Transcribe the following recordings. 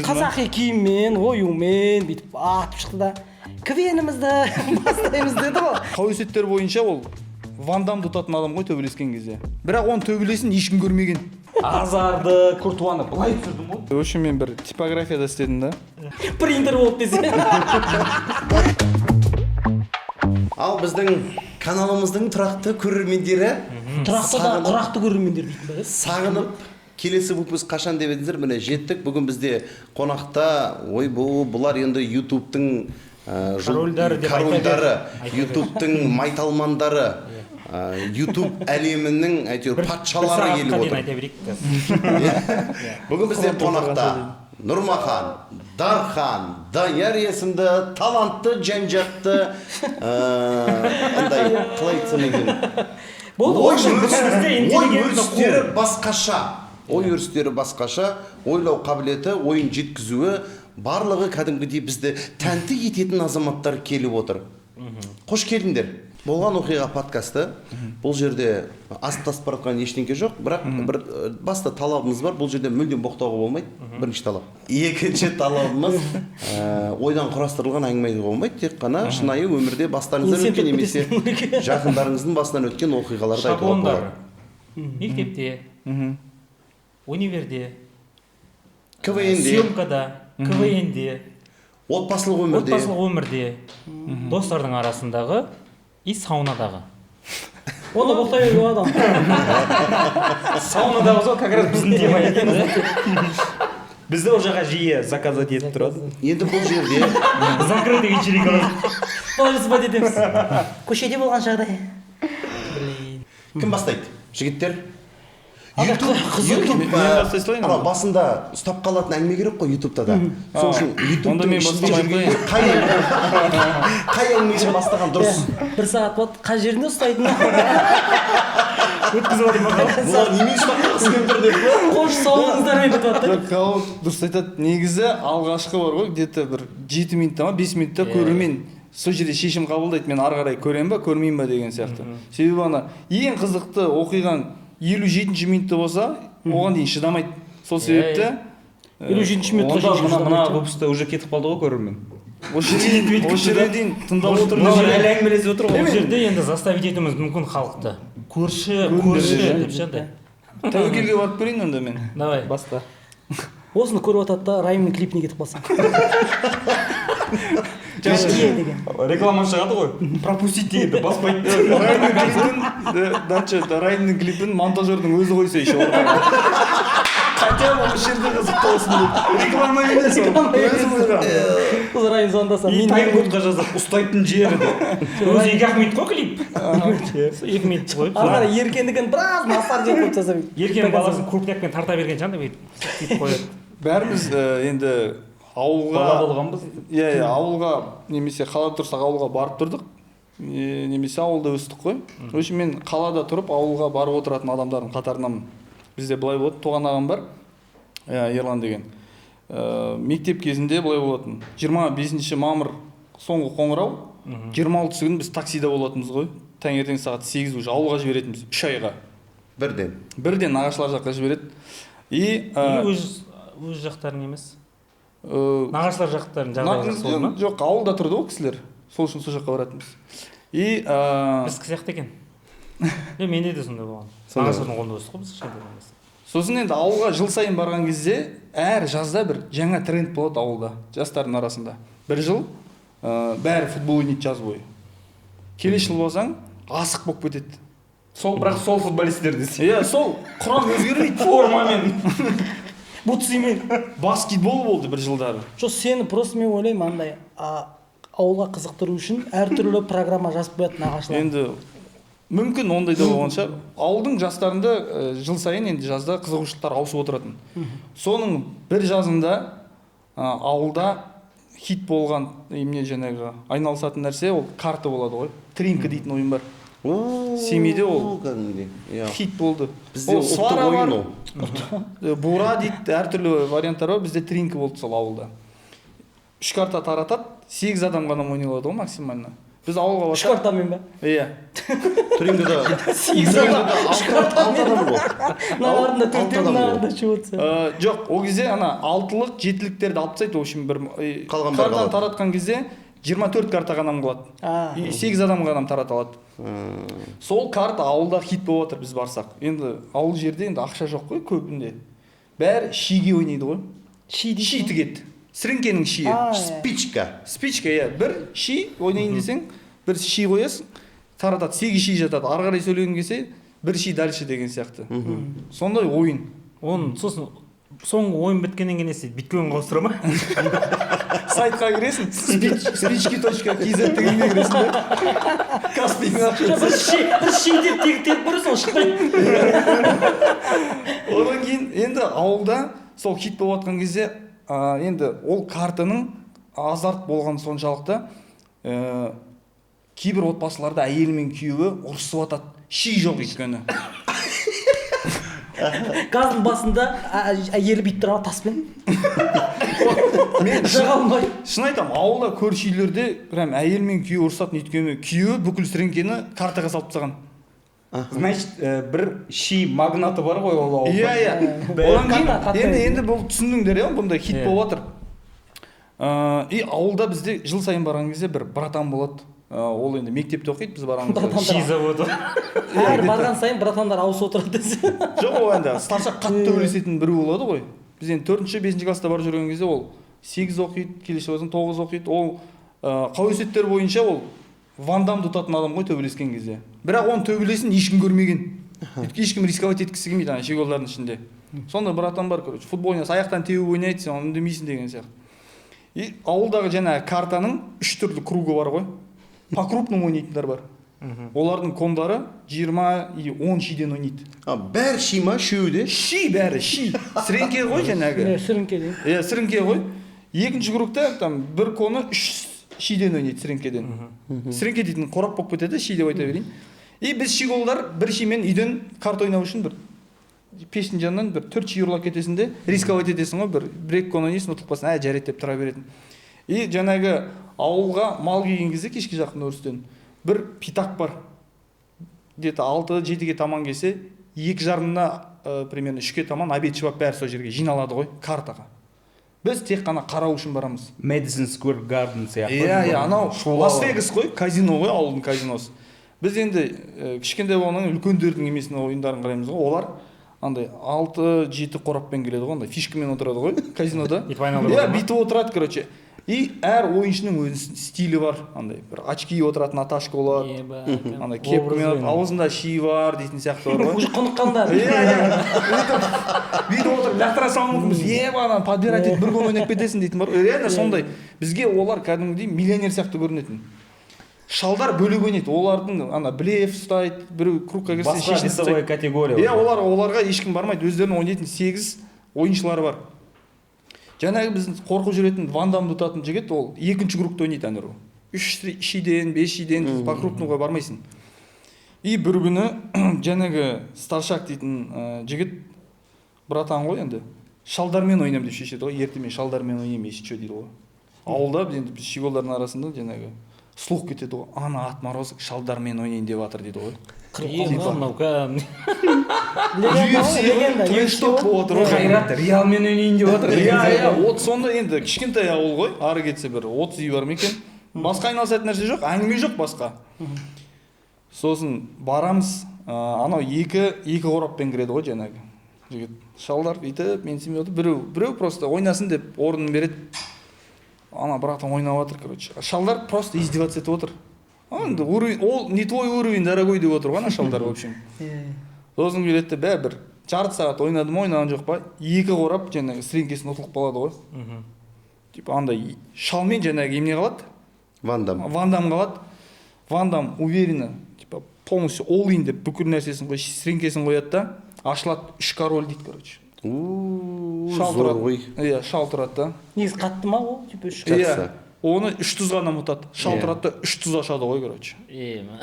Қазақи киіммен, оюмен бүйтіп атып шықты да, КВНімізді бастаймыз деді ғой. Қауесеттер бойынша, ол Ван Дамды ұтатын адам ғой төбелескен кезде, бірақ оның төбелесін ешкім көрмеген. Азарды, Куртуаны былай түсірдім ғой. В общем, мен бір типографияда істедім да. Принтер болып десе. Ал біздің каналымыздың тұрақты көрермендері Тұрақты да, сағынып- құрақты көрермендер дейтін ба? Сағынып, келесі выпуск қашан деп едіңіздер, міне, жеттік. Бүгін бізде қонақта, ойбу, бұлар енді Ютубтың Корольдары деп айта бер. корольдары, Айта бер. Ютубтың майталмандары, Ютуб әлемінің әйтеуір бір патшалары сағатқа келіп дейін отыр. айта берейік қазір. Бүгін бізде қонақта Нұрмахан, Дархан, Данияр есімді талантты, жан жақты, андай, қалай айтсам екен, Болды. ой В общем, бізде ой интеллигентный. өрістері басқаша, ой өрістері басқаша, ойлау қабілеті, ойын жеткізуі, барлығы кәдімгідей бізді тәнті ететін азаматтар келіп отыр. Қош келдіңдер! «Болған оқиға» подкасты. Бұл жерде асып тасып бара жатқан ештеңке жоқ, бірақ бір басты талабымыз бар: бұл жерде мүлдем боқтауға болмайды, бірінші талап. Екінші талабымыз: ойдан құрастырылған әңгіме айтуға болмайды, тек қана шынайы өмірде бастарыңыздан Сен өткен немесе кетесің. жақындарыңыздың басынан өткен оқиғаларды айтуға Шаблондар болады. Мектепте, универде, КВНде, съемкада, КВНде, отбасылық өмірде. Отбасылық өмірде, достардың арасындағы и саунадағы. Оны боқтай беруге болады ғой. Саунадағы сол как раз біздің тема екен. Бізді ол жаққа жиі заказать етіп тұрады. Енді бұл жерде Закрытый вечеринкалар. Қалай выступать етеміз? Көшеде болған жағдай, блин. Кім бастайды, жігіттер? Ана Ютуб, қызық. Ютуб, Мен бастай салайын анау ба? Басында ұстап қалатын әңгіме керек қой Ютубта да. Сол үшін Онда Ютубтың мен ішінде бастамай ақ жүргенде қай әңгімеден бастаған дұрыс? Иә, бір сағат болады, қай жерінде ұстайтын? Өткізіп жатыр ма? Бұлар немен ұстап қалғысы келіп тұр деп па? Қош, сау болыңыздар деп бітіп жатыр. Жоқ, Кау дұрыс айтады. Негізі алғашқы бар ғой, где то бір 7 минутта ма, 5 минутта көрермен сол жерде шешім қабылдайды: мен ары қарай көремін ба, көрмеймін ба деген сияқты. Себебі ана ең қызықты оқиғаң 57-минутта болса, оған дейін шыдамайды. Сол себепті 57-минутқа Онда шейін мына шыдамайды. Выпускта уже кетіп қалды ғой көрермен. Осы жерге дейін тыңдап отыр. Мыналар әлі әңгімелесіп отыр Бұл ғой. жерде енді заставить етуіміз мүмкін халықты, көрші, көрші иә. деп ше андай. Тәуекелге барып көрейін онда мен. Давай. Баста. Осыны көріп жатады да, Райымның клипіне кетіп қалсаң, Жашие деген. Реклама шығады ғой, пропустить дегенді баспайды. Райымның клипін, дальше Райымның клипін монтажердің өзі қойса еще ортаға, хотя бы осы жерде қызық болсын деп. Реклама емес, ол өзі қойған. Сосын Райым звондаса, И мен тайм-кодқа жазып, ұстайтын жері деп. Өзі 2-ақ минут қой клип. Сол 2 минут қойып, Ары қарай Еркендікін біраз насар жеп қойып тастап. Еркенің баласын крупнякпен тарта берген ше, андай бүйтіп сөйтіп қояды. Бәріміз енді ауылға Бала болғанбыз. Иә, ауылға немесе қалада тұрсақ, ауылға барып тұрдық, немесе ауылда өстік қой. В общем, мен қалада тұрып, ауылға барып отыратын адамдардың қатарынанмын. Бізде былай болады: туған ағам бар, иә, Ерлан деген. Мектеп кезінде былай болатын: 25 мамыр соңғы қоңырау, 26-сы күні біз таксида болатынбыз ғой. Таңертең сағат 8 уже ауылға жіберетінбіз 3 айға. Бірден. Бірден нағашылар жаққа жібереді и Неге өз жақтарың емес? Нағашылар жақтарының жағдайы жақсы болды ма? Жоқ, ауылда тұрды ғой кісілер, сол үшін сол жаққа баратынбыз и Біздікі сияқты екен. Е, менде де сондай болған. Сондай. Нағашылардың қолында өстік қой біз кішкентай кезімізде. Сосын енді ауылға жыл сайын барған кезде әр жазда бір жаңа тренд болады ауылда жастардың арасында. Бір жыл бәрі футбол ойнайды жаз бойы, келесі жыл болсаң, асық болып кетеді. Сол, бірақ сол футболисттер десе. Иә, сол құрам өзгермейді. Формамен. Бутсимен. Баскетбол болды бір жылдары. Жоқ, сені просто мен ойлаймын, андай ауылға қызықтыру үшін әртүрлі программа жазып қояды нағашылар. Енді мүмкін, ондай да болған шығар. Ауылдың жастарында жыл сайын енді жазда қызығушылықтар ауысып отыратын. Соның бір жазында ауылда хит болған имне, жаңағы айналысатын нәрсе, ол карта болады ғой, тринка дейтін ойын бар. Семейде ол Кәдімгідей, иә. хит болды. Бізде Ол ұлттық свара ойын бар, ол. Бура дейді, әртүрлі варианттар бар. Бізде тринка болды. Сол ауылда үш карта таратады, сегіз адам ғана ойнай алады ғой максимально. Біз ауылға Үш барсақ, картамен ба? Иә. Тренингіде Сегіз адам. Үш алты адам ғой. Мыналарында Алты төртеу, адам ғой. мыналарында үшеу отырса. Жоқ, ол кезде ана алтылық, жетіліктерді алып тастайды, в общем, бір Қалған бәрі картаны қалады. таратқан кезде 24 карта ғана қалады. И 8 адам ғана тарата алады. Сол карта ауылда хит болып жатыр біз барсақ. Енді ауыл жерде енді ақша жоқ қой көбінде. Бәрі шиге ойнайды ғой. Ши дейді. Ши тігеді. Сіріңкенің шиі. А, иә. Спичка. Спичка, иә. Бір ши ойнайын десең, бір ши қоясың, таратады, 8 ши жатады. Ары қарай сөйлегің келсе, бір ши дальше деген сияқты. Сондай ойын. Оның сосын соңғы ойын біткеннен кейін не істейді? Биткоинға ауыстыра ма? Сайтқа кіресің, спички.kz дегенге кіресің да. Каспийдің ақшасы. Жоқ, бір ши деп тегіп теріп көресің, ол шықпайды. Одан кейін енді ауылда сол хит болып жатқан кезде, енді ол картаның азарт болған соншалықты, кейбір отбасыларда әйелі мен күйеуі ұрысып жатады. Ши жоқ өйткені. Газдың басында әйелі бүйтіп тұрады таспен. Мен Жаға алмай. шын айтамын, ауылда көрші үйлерде прям әйел мен күйеуі ұрысатын, өйткені күйеуі бүкіл сіріңкені картаға салып тастаған. Значит, бір ши магнаты бар ғой ол ауылда. Иә, иә. Одан кейін Карта, карта. енді бұл түсіндіңдер, иә, бұндай хит Иә. болып жатыр. И ауылда бізде жыл сайын барған кезде бір братан болады. Ол енді мектепте оқиды, біз барған кезде. Братандар. Ши заводы. Әр барған сайын братандар ауысып отырады десе. Жоқ, ол енді старшак қатты төбелесетін біреу болады ғой. Біз енді 4-ші, 5-ші класста барып жүрген кезде ол 8 оқиды, келесі жылы 9 оқиды. Ол қауесеттер бойынша ол Ван Дамды ұтатын адам ғой төбелескен кезде. Бірақ оның төбелесін ешкім көрмеген. Өйткені ешкім рисковать еткісі келмейді ана щеголдардың ішінде. Сонда братан бар, короче, футбол ойнаса аяқтан теуіп ойнайды, сен оны үндемейсің деген сияқты. И ауылдағы жаңағы картаның үш түрлі кругы бар ғой. По крупному ойнайтындар бар. Олардың кондары 20 и 10 шиден ойнайды. А, бәрі ши ма? Үшеуі де? Ши бәрі, ши. Сіреңке ғой жаңағы. Иә, сіріңке дейді. Иә, сіріңке ғой. Екінші кругта там бір коны 3 шиден ойнайды сіріңкеден. Сіріңке дейтін қорап болып кетеді, ши деп айта берейін. И біз щеголдар бір шимен үйден карта ойнау үшін бір пештің жанынан бір 4 ши ұрлап кетесің де, рисковать етесің ғой, бір екі кон ойнайсың, ұтылып қалсаң, ә, жарайды деп тұра беретін. И жаңағы ауылға мал келген кезде кешке жақын өрістен бір питак бар. Где-то 6-7-ге таман келсе, екі жарымына, примерно 3-ке таман обед ішіп алып бәрі сол жерге жиналады ғой, картаға. Біз тек қана қарау үшін барамыз. Madison Square Garden сияқты. Иә, иә, анау Шулау. Лас Вегас қой, казино ғой, ауылдың казиносы. Біз енді кішкентай болғаннан кейін үлкендердің емесін ойындарын қараймыз ғой. Олар андай 6-7 қораппен келеді ғой, андай фишкамен отырады ғой казинода. Бүйтіп айналдырып Иә, отыра ма? бүйтіп отырады, короче. И әр ойыншының өз стилі бар. Андай бір очки киіп отыратын Наташка болады. Еба, Андай кепкамен образы отырады, аузында ши бар дейтін сияқты бар ғой. Уже құныққандар. Иә, иә. Бүйтіп отырып лақтыра салуы мүмкінбіз. Еба, ананы подбирать етіп бір гол ойнап кетесің дейтін бар. Реально сондай. Бізге олар кәдімгідей миллионер сияқты көрінетін. Шалдар бөлек ойнайды. Олардың ана блеф ұстайды, біреу кругқа кірсе Басқа шешініп весовая тастайды. категория. Иә, оларға ешкім бармайды. Өздерінің ойнайтын 8 ойыншылары бар. Жаңағы біздің қорқып жүретін Ван Дамды ұтатын жігіт, ол екінші кругта ойнайды әнеу. 3 шиден, 5 шиден, по крупнуға бармайсың. И бір күні жаңағы старшак дейтін жігіт, братан ғой енді, шалдармен ойнаймын деп шешеді ғой. Ертең мен шалдармен ойнаймын, если чё дейді ғой. Ауылда біз енді біз щеголдардың арасында жаңағы слух кетеді ғой. Ана отморозок шалдармен ойнайын деп жатыр дейді ғой. Еба, мынау кәдімгі. Легенда ғой, UFC легенда. трэш-ток болып отыр ғой. Қайрат Реалмен ойнайын деп жатыр. Иә, иә, от сонда енді кішкентай ауыл ғой, ары кетсе бір 30 үй бар ма екен. Басқа айналысатын нәрсе жоқ, әңгіме жоқ басқа. Сосын барамыз, анау екі қораппен кіреді ғой жаңағы жігіт. Шалдар бүйтіп менсінбей отыр, біреу просто ойнасын деп орнын береді. Ана братан ойнап жатыр, короче. Шалдар просто издеваться етіп отыр. А, енді уровень, ол не твой уровень, дорогой деп отыр ғой ана шалдар, в общем. Сосын келеді де, бә, бір жарты сағат ойнады ма, ойнаған жоқ па, екі қорап жаңағы сіреңкесін ұтылып қалады ғой. Типа андай шалмен жаңағы емне қалады? Ван Дам. Ван Дам қалады. Ван Дам уверенно, типа полностью all in деп бүкіл нәрсесін қой, сіреңкесін қояды да, ашылады 3 король дейді, короче. У, Шал зор тұрады. ғой. Иә, шал тұрады да. Негізі қатты ма ол? Типа үш Жақсы. Иә. Оны 3 тұз ғана ұмытады. Шал Иә. тұрады да 3 тұз ашады ғой, короче. Ема.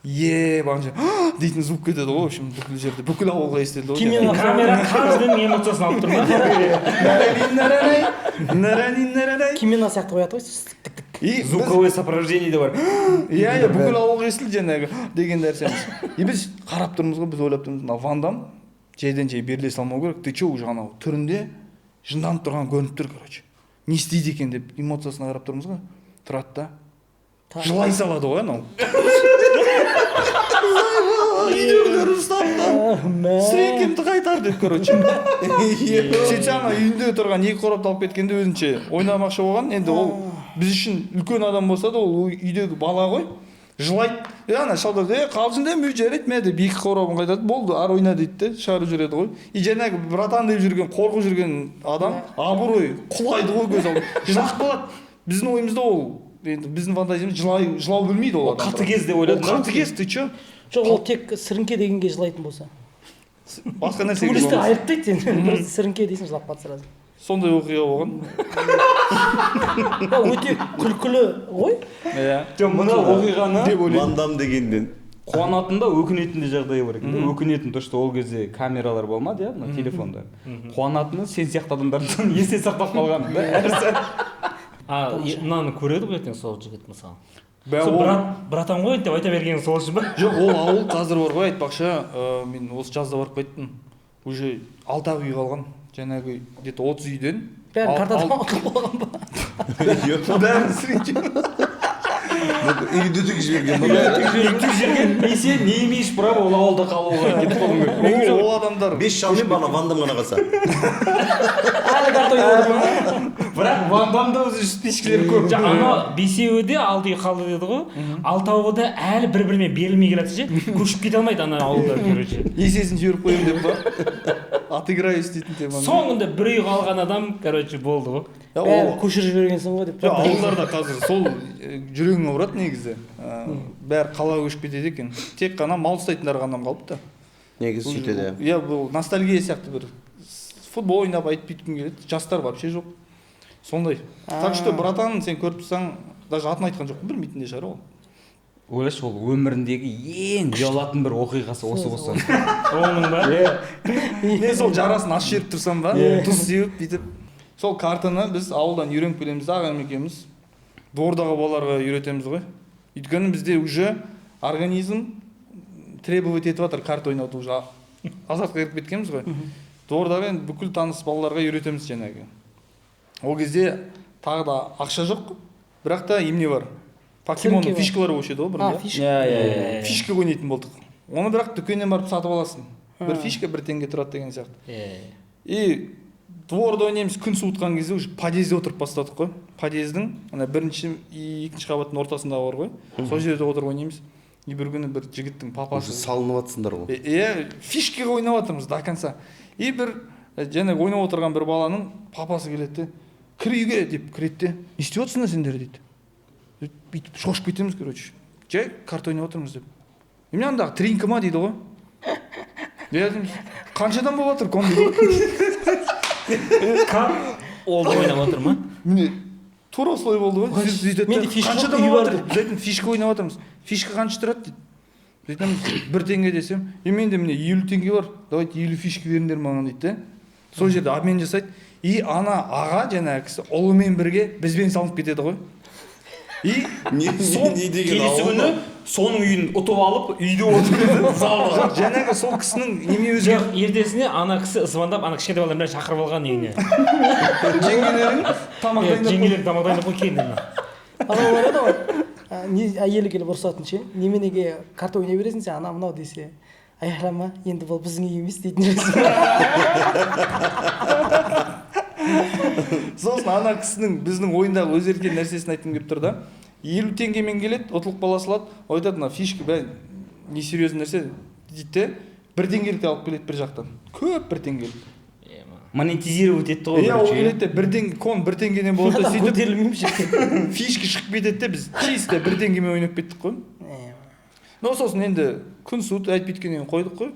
Е, бағана дейтін звук кетеді ғой, в общем, бүкіл жерде, бүкіл ауылға естілді ғой. Кимена Камера каждыйның эмоциясын алып тұр ма? Кимена Кимена сияқты қояды ғой. Тік тік. И Звуковое сопровождение де бар. Иә, бүкіл ауылға естілді жаңағы деген нәрсеміз. И біз қарап тұрмыз ғой, біз ойлап тұрмыз, мына Ван Дам жайдан жай беріле салмау керек. Ты че, уже анау түрінде жынданып тұрған көрініп тұр, короче. Не істейді екен деп эмоциясына қарап тұрмыз ғой. Тұрады да жылай салады ғой анау. Үйдегілер ұстап та сіреңкемді қайтар деп, короче. Сөйтсе, ана үйінде тұрған екі қорапты алып кеткенде өзінше ойнамақшы болған. Енді ол біз үшін үлкен адам болса да, ол үйдегі бала ғой. Жылайды. Е, ана шалдар, е, қалжыңдаймын, үй, жарайды мә деп екі қорабын қайтады, болды, ары ойна дейді де, шығарып жібереді ғой. И жаңағы братан деп жүрген, қорқып жүрген адам абырой құлайды ғой көз алдында. Жылап қалады. Біздің ойымызда ол, енді біздің фантазиямыз жылау білмейді ол адам. Қатыгез деп ойладың Ол қатыгез, ты че? Жоқ, ол тек сіріңке дегенге жылайтын болса. Басқа нәрсеге Төбелесті жыламас. айырып тастайды сені. Просто сіріңке дейсің, жылап қалады сразу. Сондай оқиға болған. Өте күлкілі ғой. Иә. Жоқ, мына оқиғаны Деп ойлаймын. Ван Дам дегенден. Қуанатын да, өкінетін де жағдайы бар екен. Өкінетін то, что ол кезде камералар болмады, иә, мына телефондар. Қуанатыны сен сияқты адамдардың соны есте сақтап қалғаны да. Әр сәт. А, мынаны көреді ғой ертең сол жігіт, мысалы. Бә, Сол ол братан ғой деп айта берген сол үшін ба? Жоқ, ол ауыл қазір бар ғой, айтпақшы, мен осы жазда барып қайттым. Уже алты-ақ үй қалған. Жаңағы где-то 30 үйден. Бәрін картадан ұтылып қалған ба? Бәрін сіреңке. Үйді тігіп жіберген ба? Үйді жіберген, не сен не имеешь права ол ауылда қалуға, кетіп қалуың керек. Ол адамдар Бес шалмен бана Ван Дам ғана қалса. Әлі карта ойнап отыр ма? Бірақ Ван Дамда өзі спичкілер көп. Жоқ, ана бесеуі де алты үй қалды деді ғой. Алтауы да әлі бір бірімен берілмей келатыр ше, көшіп кете алмайды ана ауылда, короче. Есесін жіберіп қоямын деп па? Отыграюсь дейтін теманы. Соңында бір үй қалған адам, короче, болды ғой. Я, Бәрін ол көшіріп жібергенсің ғой деп. Жоқ, ауылдарда қазір сол жүрегіңе ұрады негізі. Бәрі қалаға көшіп кетеді екен. Тек қана мал ұстайтындар ғана қалыпты. Негізі сөйтеді. Иә, бұл ностальгия сияқты, бір футбол ойнап айтып бүйткім келеді. Жастар вообще жоқ. Сондай. Так что, братан, сен көріп тұрсаң, даже атын айтқан жоқпын, білмейтін де шығар ол. Ойлашы, ол өміріндегі ең ұялатын бір оқиғасы осы болса. Оның ба? Мен сол жарасын ашып жіберіп тұрсам ба, тұз сеуіп бүйтіп. Сол картаны біз ауылдан үйреніп келеміз да, ағам екеуміз. Двордағы балаларға үйретеміз ғой. Өйткені бізде уже организм требовать етіп жатыр карта ойнауды, уже азартқа кіріп кеткенбіз ғой. Двордағы енді бүкіл таныс балаларға үйретеміз жаңағы. Ол кезде тағы да ақша жоқ, бірақ та емне бар. Покемон Сіріңке бар. Фишкалар болушы еді ғой А, бұрын, иә? фишка. Иә, иә, иә. Фишка ойнайтын болдық. Оны бірақ дүкеннен барып сатып аласың. Бір фишка бір теңге тұрады деген сияқты. И дворда ойнаймыз, күн суытқан кезде уже подъезде отырып бастадық қой. Подъездің ана бірінші и екінші қабаттың ортасындағы бар ғой. Сол жерде отырып ойнаймыз. И бір күні бір жігіттің папасы Уже салынып жатсыңдар ғой. Иә, фишкаға ойнап жатырмыз до конца. И бір жаңағы ойнап отырған бір баланың папасы келеді де, кір үйге деп кіреді де, не істеп отырсыңдар сендер дейді. Бүйтіп шошып кетеміз, короче. Жай карта ойнап отырмыз деп. Міне, андағы тринка ма дейді ғой. Иә дейміз. Қаншадан болып жатыр кон дейді ғой. Ол да ойнап отыр ма? Міне, тура осылай болды ғой. Сөйтеді да, Менде фишка жоқ, қаншадан үй болып бар жатыр? Біз айтамыз, фишка ойнап жатырмыз. Фишка қанша тұрады дейді. Біз айтамыз, бір теңге десем, е, менде міне 50 теңге бар, давайте 50 фишка беріңдер маған дейді де. Сол жерде обмен жасайды. И ана аға, жаңағы кісі, ұлымен бірге бізбен салынып кетеді ғой. И Не, сол не деген Келесі ауыл күні мынау? соның үйін ұтып алып, үйде отырып залға. Жоқ, жаңағы сол кісінің неме өзге Жоқ, ертесіне ана кісі звондап, ана кішкентай балаларын бәрін шақырып алған үйіне. Жеңгелерің тамақ Иә, дайындап қойды. жеңгелерің тамақ дайындап қой, келіңдер мына. Анау бар еді ғой, не, әйелі келіп ұрысатын ше, неменеге карта ойнай бересің сен, ана мынау десе, аяқлама, енді бұл біздің үй емес дейтін жүрсің. Сосын ана кісінің біздің ойындағы өзгерткен нәрсесін айтқым келіп тұр да. 50 теңгемен келеді, ұтылып қала салады. Ол айтады, мына фишка бәрі несерьезный нәрсе дейді де, бір теңгелік те алып келеді бір жақтан. Көп бір теңгелік. Монетизировать етті ғой. Иә, ол Короче, келеді де, бір теңге, кон бір теңгеден болады да, сөйтіп Көтерілмеймін ше. Фишка шығып кетеді де, біз чисто бір теңгемен ойнап кеттік қой. Ну, сосын енді күн суыт айтып бүйткеннен кейін қойдық қой.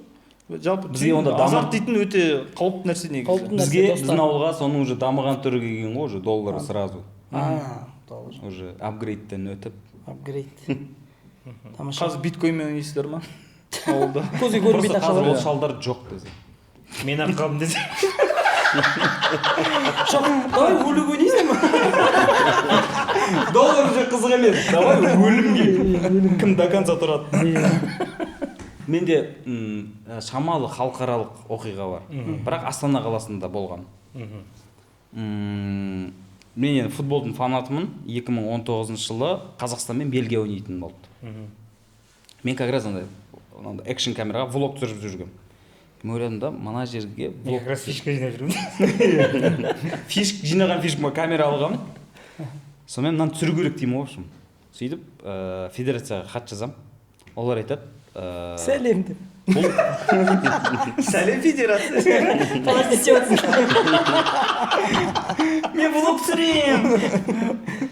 Жалпы Бізге онда азарт дейтін өте қауіпті нәрсе негізі. Қауіпті нәрсе, Бізге, достар. біздің ауылға соның уже дамыған түрі келген ғой, уже доллар сразу. А, доллар. Уже апгрейдтен өтіп. Апгрейд. Тамаша. Қазір биткоинмен ойнайсыздар ма ауылда? Көзге Просто көрінбейтін қазір ақшалар. ол шалдар жоқ десе. Мен ақ қалдым десе. Жоқ, давай өлік ойнайсың ба? Доллар уже қызық емес, давай өлімге кім до конца тұрады. Менде шамалы халықаралық оқиға бар, бірақ Астана қаласында болған. Мен енді футболдың фанатымын. 2019 жылы Қазақстан мен Бельгия ойнайтын болды. Мен как раз андай экшн камераға влог түсіріп жүргенмін. Мен ойладым да, мына жерге Мен как раз фишка жинап жүрмін. Фишка жинаған, фишкама камера алғанмын. Сонымен мынаны түсіру керек деймін, в общем. Сөйтіп федерацияға хат жазамын. Олар айтады, Сәлем деп. Сәлем, федерация. Қалай істеп жатсың? Мен влог түсіремін.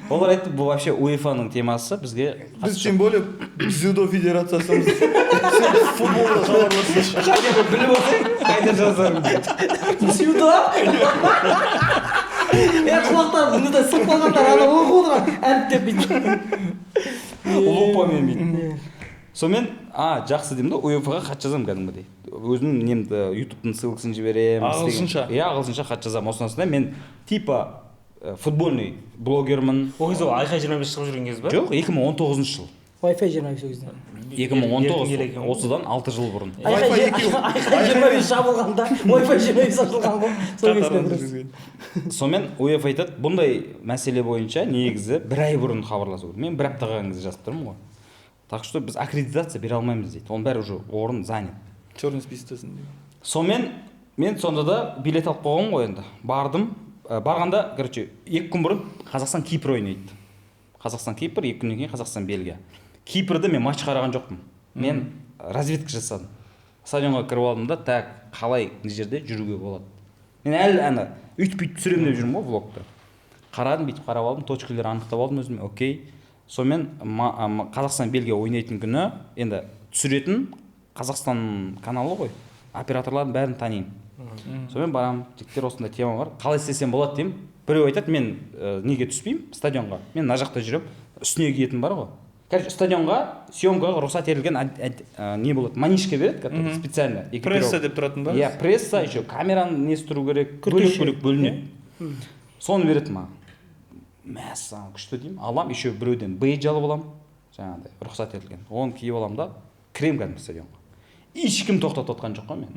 Олар айтты, бұл вообще УЕФА-ның темасы, бізге Біз тем более дзюдо федерациясымыз. Сен футболда хабарласшы. Хотя бы біліп алсаң, қайда жазарым деп. Дзюдо? Е, құлақтары мындай сынып қалғандар ана оқып отырған әріптеп бүйтіп. Лупамен бүйтіп. Сонымен, жақсы деймін да, УЕФА-ға хат жазамын кәдімгідей. Өзімнің немді, ютубтың ссылкасын жіберемін. Ағылшынша? Иә, ағылшынша хат жазамын. Осыдан соң мен типа футбольный блогермін. Ол кезде ол Айқай 25 шығып жүрген кез ба? Жоқ, 2019 жыл. Wi-Fi 25 ол кезде. 2019, осыдан 6 жыл бұрын. Айқай Wi-Fi екеу. Айқай 25 жабылғанда Wi-Fi 25 ашылған ғой. Сол кезде Қатарында дұрыс. жүрген. Сонымен УЕФА айтады, бұндай мәселе бойынша негізі бір ай бұрын хабарласу керек. Мен бір апта қалған кезде жазып тұрмын ғой. Так что біз аккредитация бере алмаймыз дейді. Оның бәрі уже орын занят. Черный списоктасың дейді. Сонымен мен сонда да билет алып қойғанмын ғой енді. Бардым. Барғанда, короче, 2 күн бұрын Қазақстан Кипр ойнайды. Қазақстан Кипр, 2 күннен кейін Қазақстан Бельгия. Кипрді мен матч қараған жоқпын. Мен разведка жасадым. Стадионға кіріп алдым да, так, қалай мына жерде жүруге болады. Мен әлі ана үйтіп бүйтіп түсіремін деп жүрмін ғой влогты. Қарадым, бүйтіп қарап алдым, точкалар анықтап алдым өзіме, окей. Сонымен Қазақстан Бельгия ойнайтын күні енді түсіретін Қазақстан каналы ғой. Операторлардың бәрін танимын. Сонымен барамын, жігіттер, осындай тема бар, қалай істесем болады деймін. Біреу айтады, мен неге түспеймін стадионға, мен мына жақта жүремін, үстіне киетін бар ғой. Короче, стадионға съемкаға рұқсат етілген не болады, манишка береді, который специально экипировка. Пресса деп тұратын ба? Иә, пресса, еще камераның несі тұру керек, Күртеше. бөлек-бөлек бөлінеді. Соны береді маған. Мәссаған, күшті деймін. Алам, еще біреуден бейдж алып аламын, жаңағыдай рұқсат етілген. Оны киіп аламын да, кіремін кәдімгі стадионға. Ешкім тоқтатып отқан жоқ қой мен.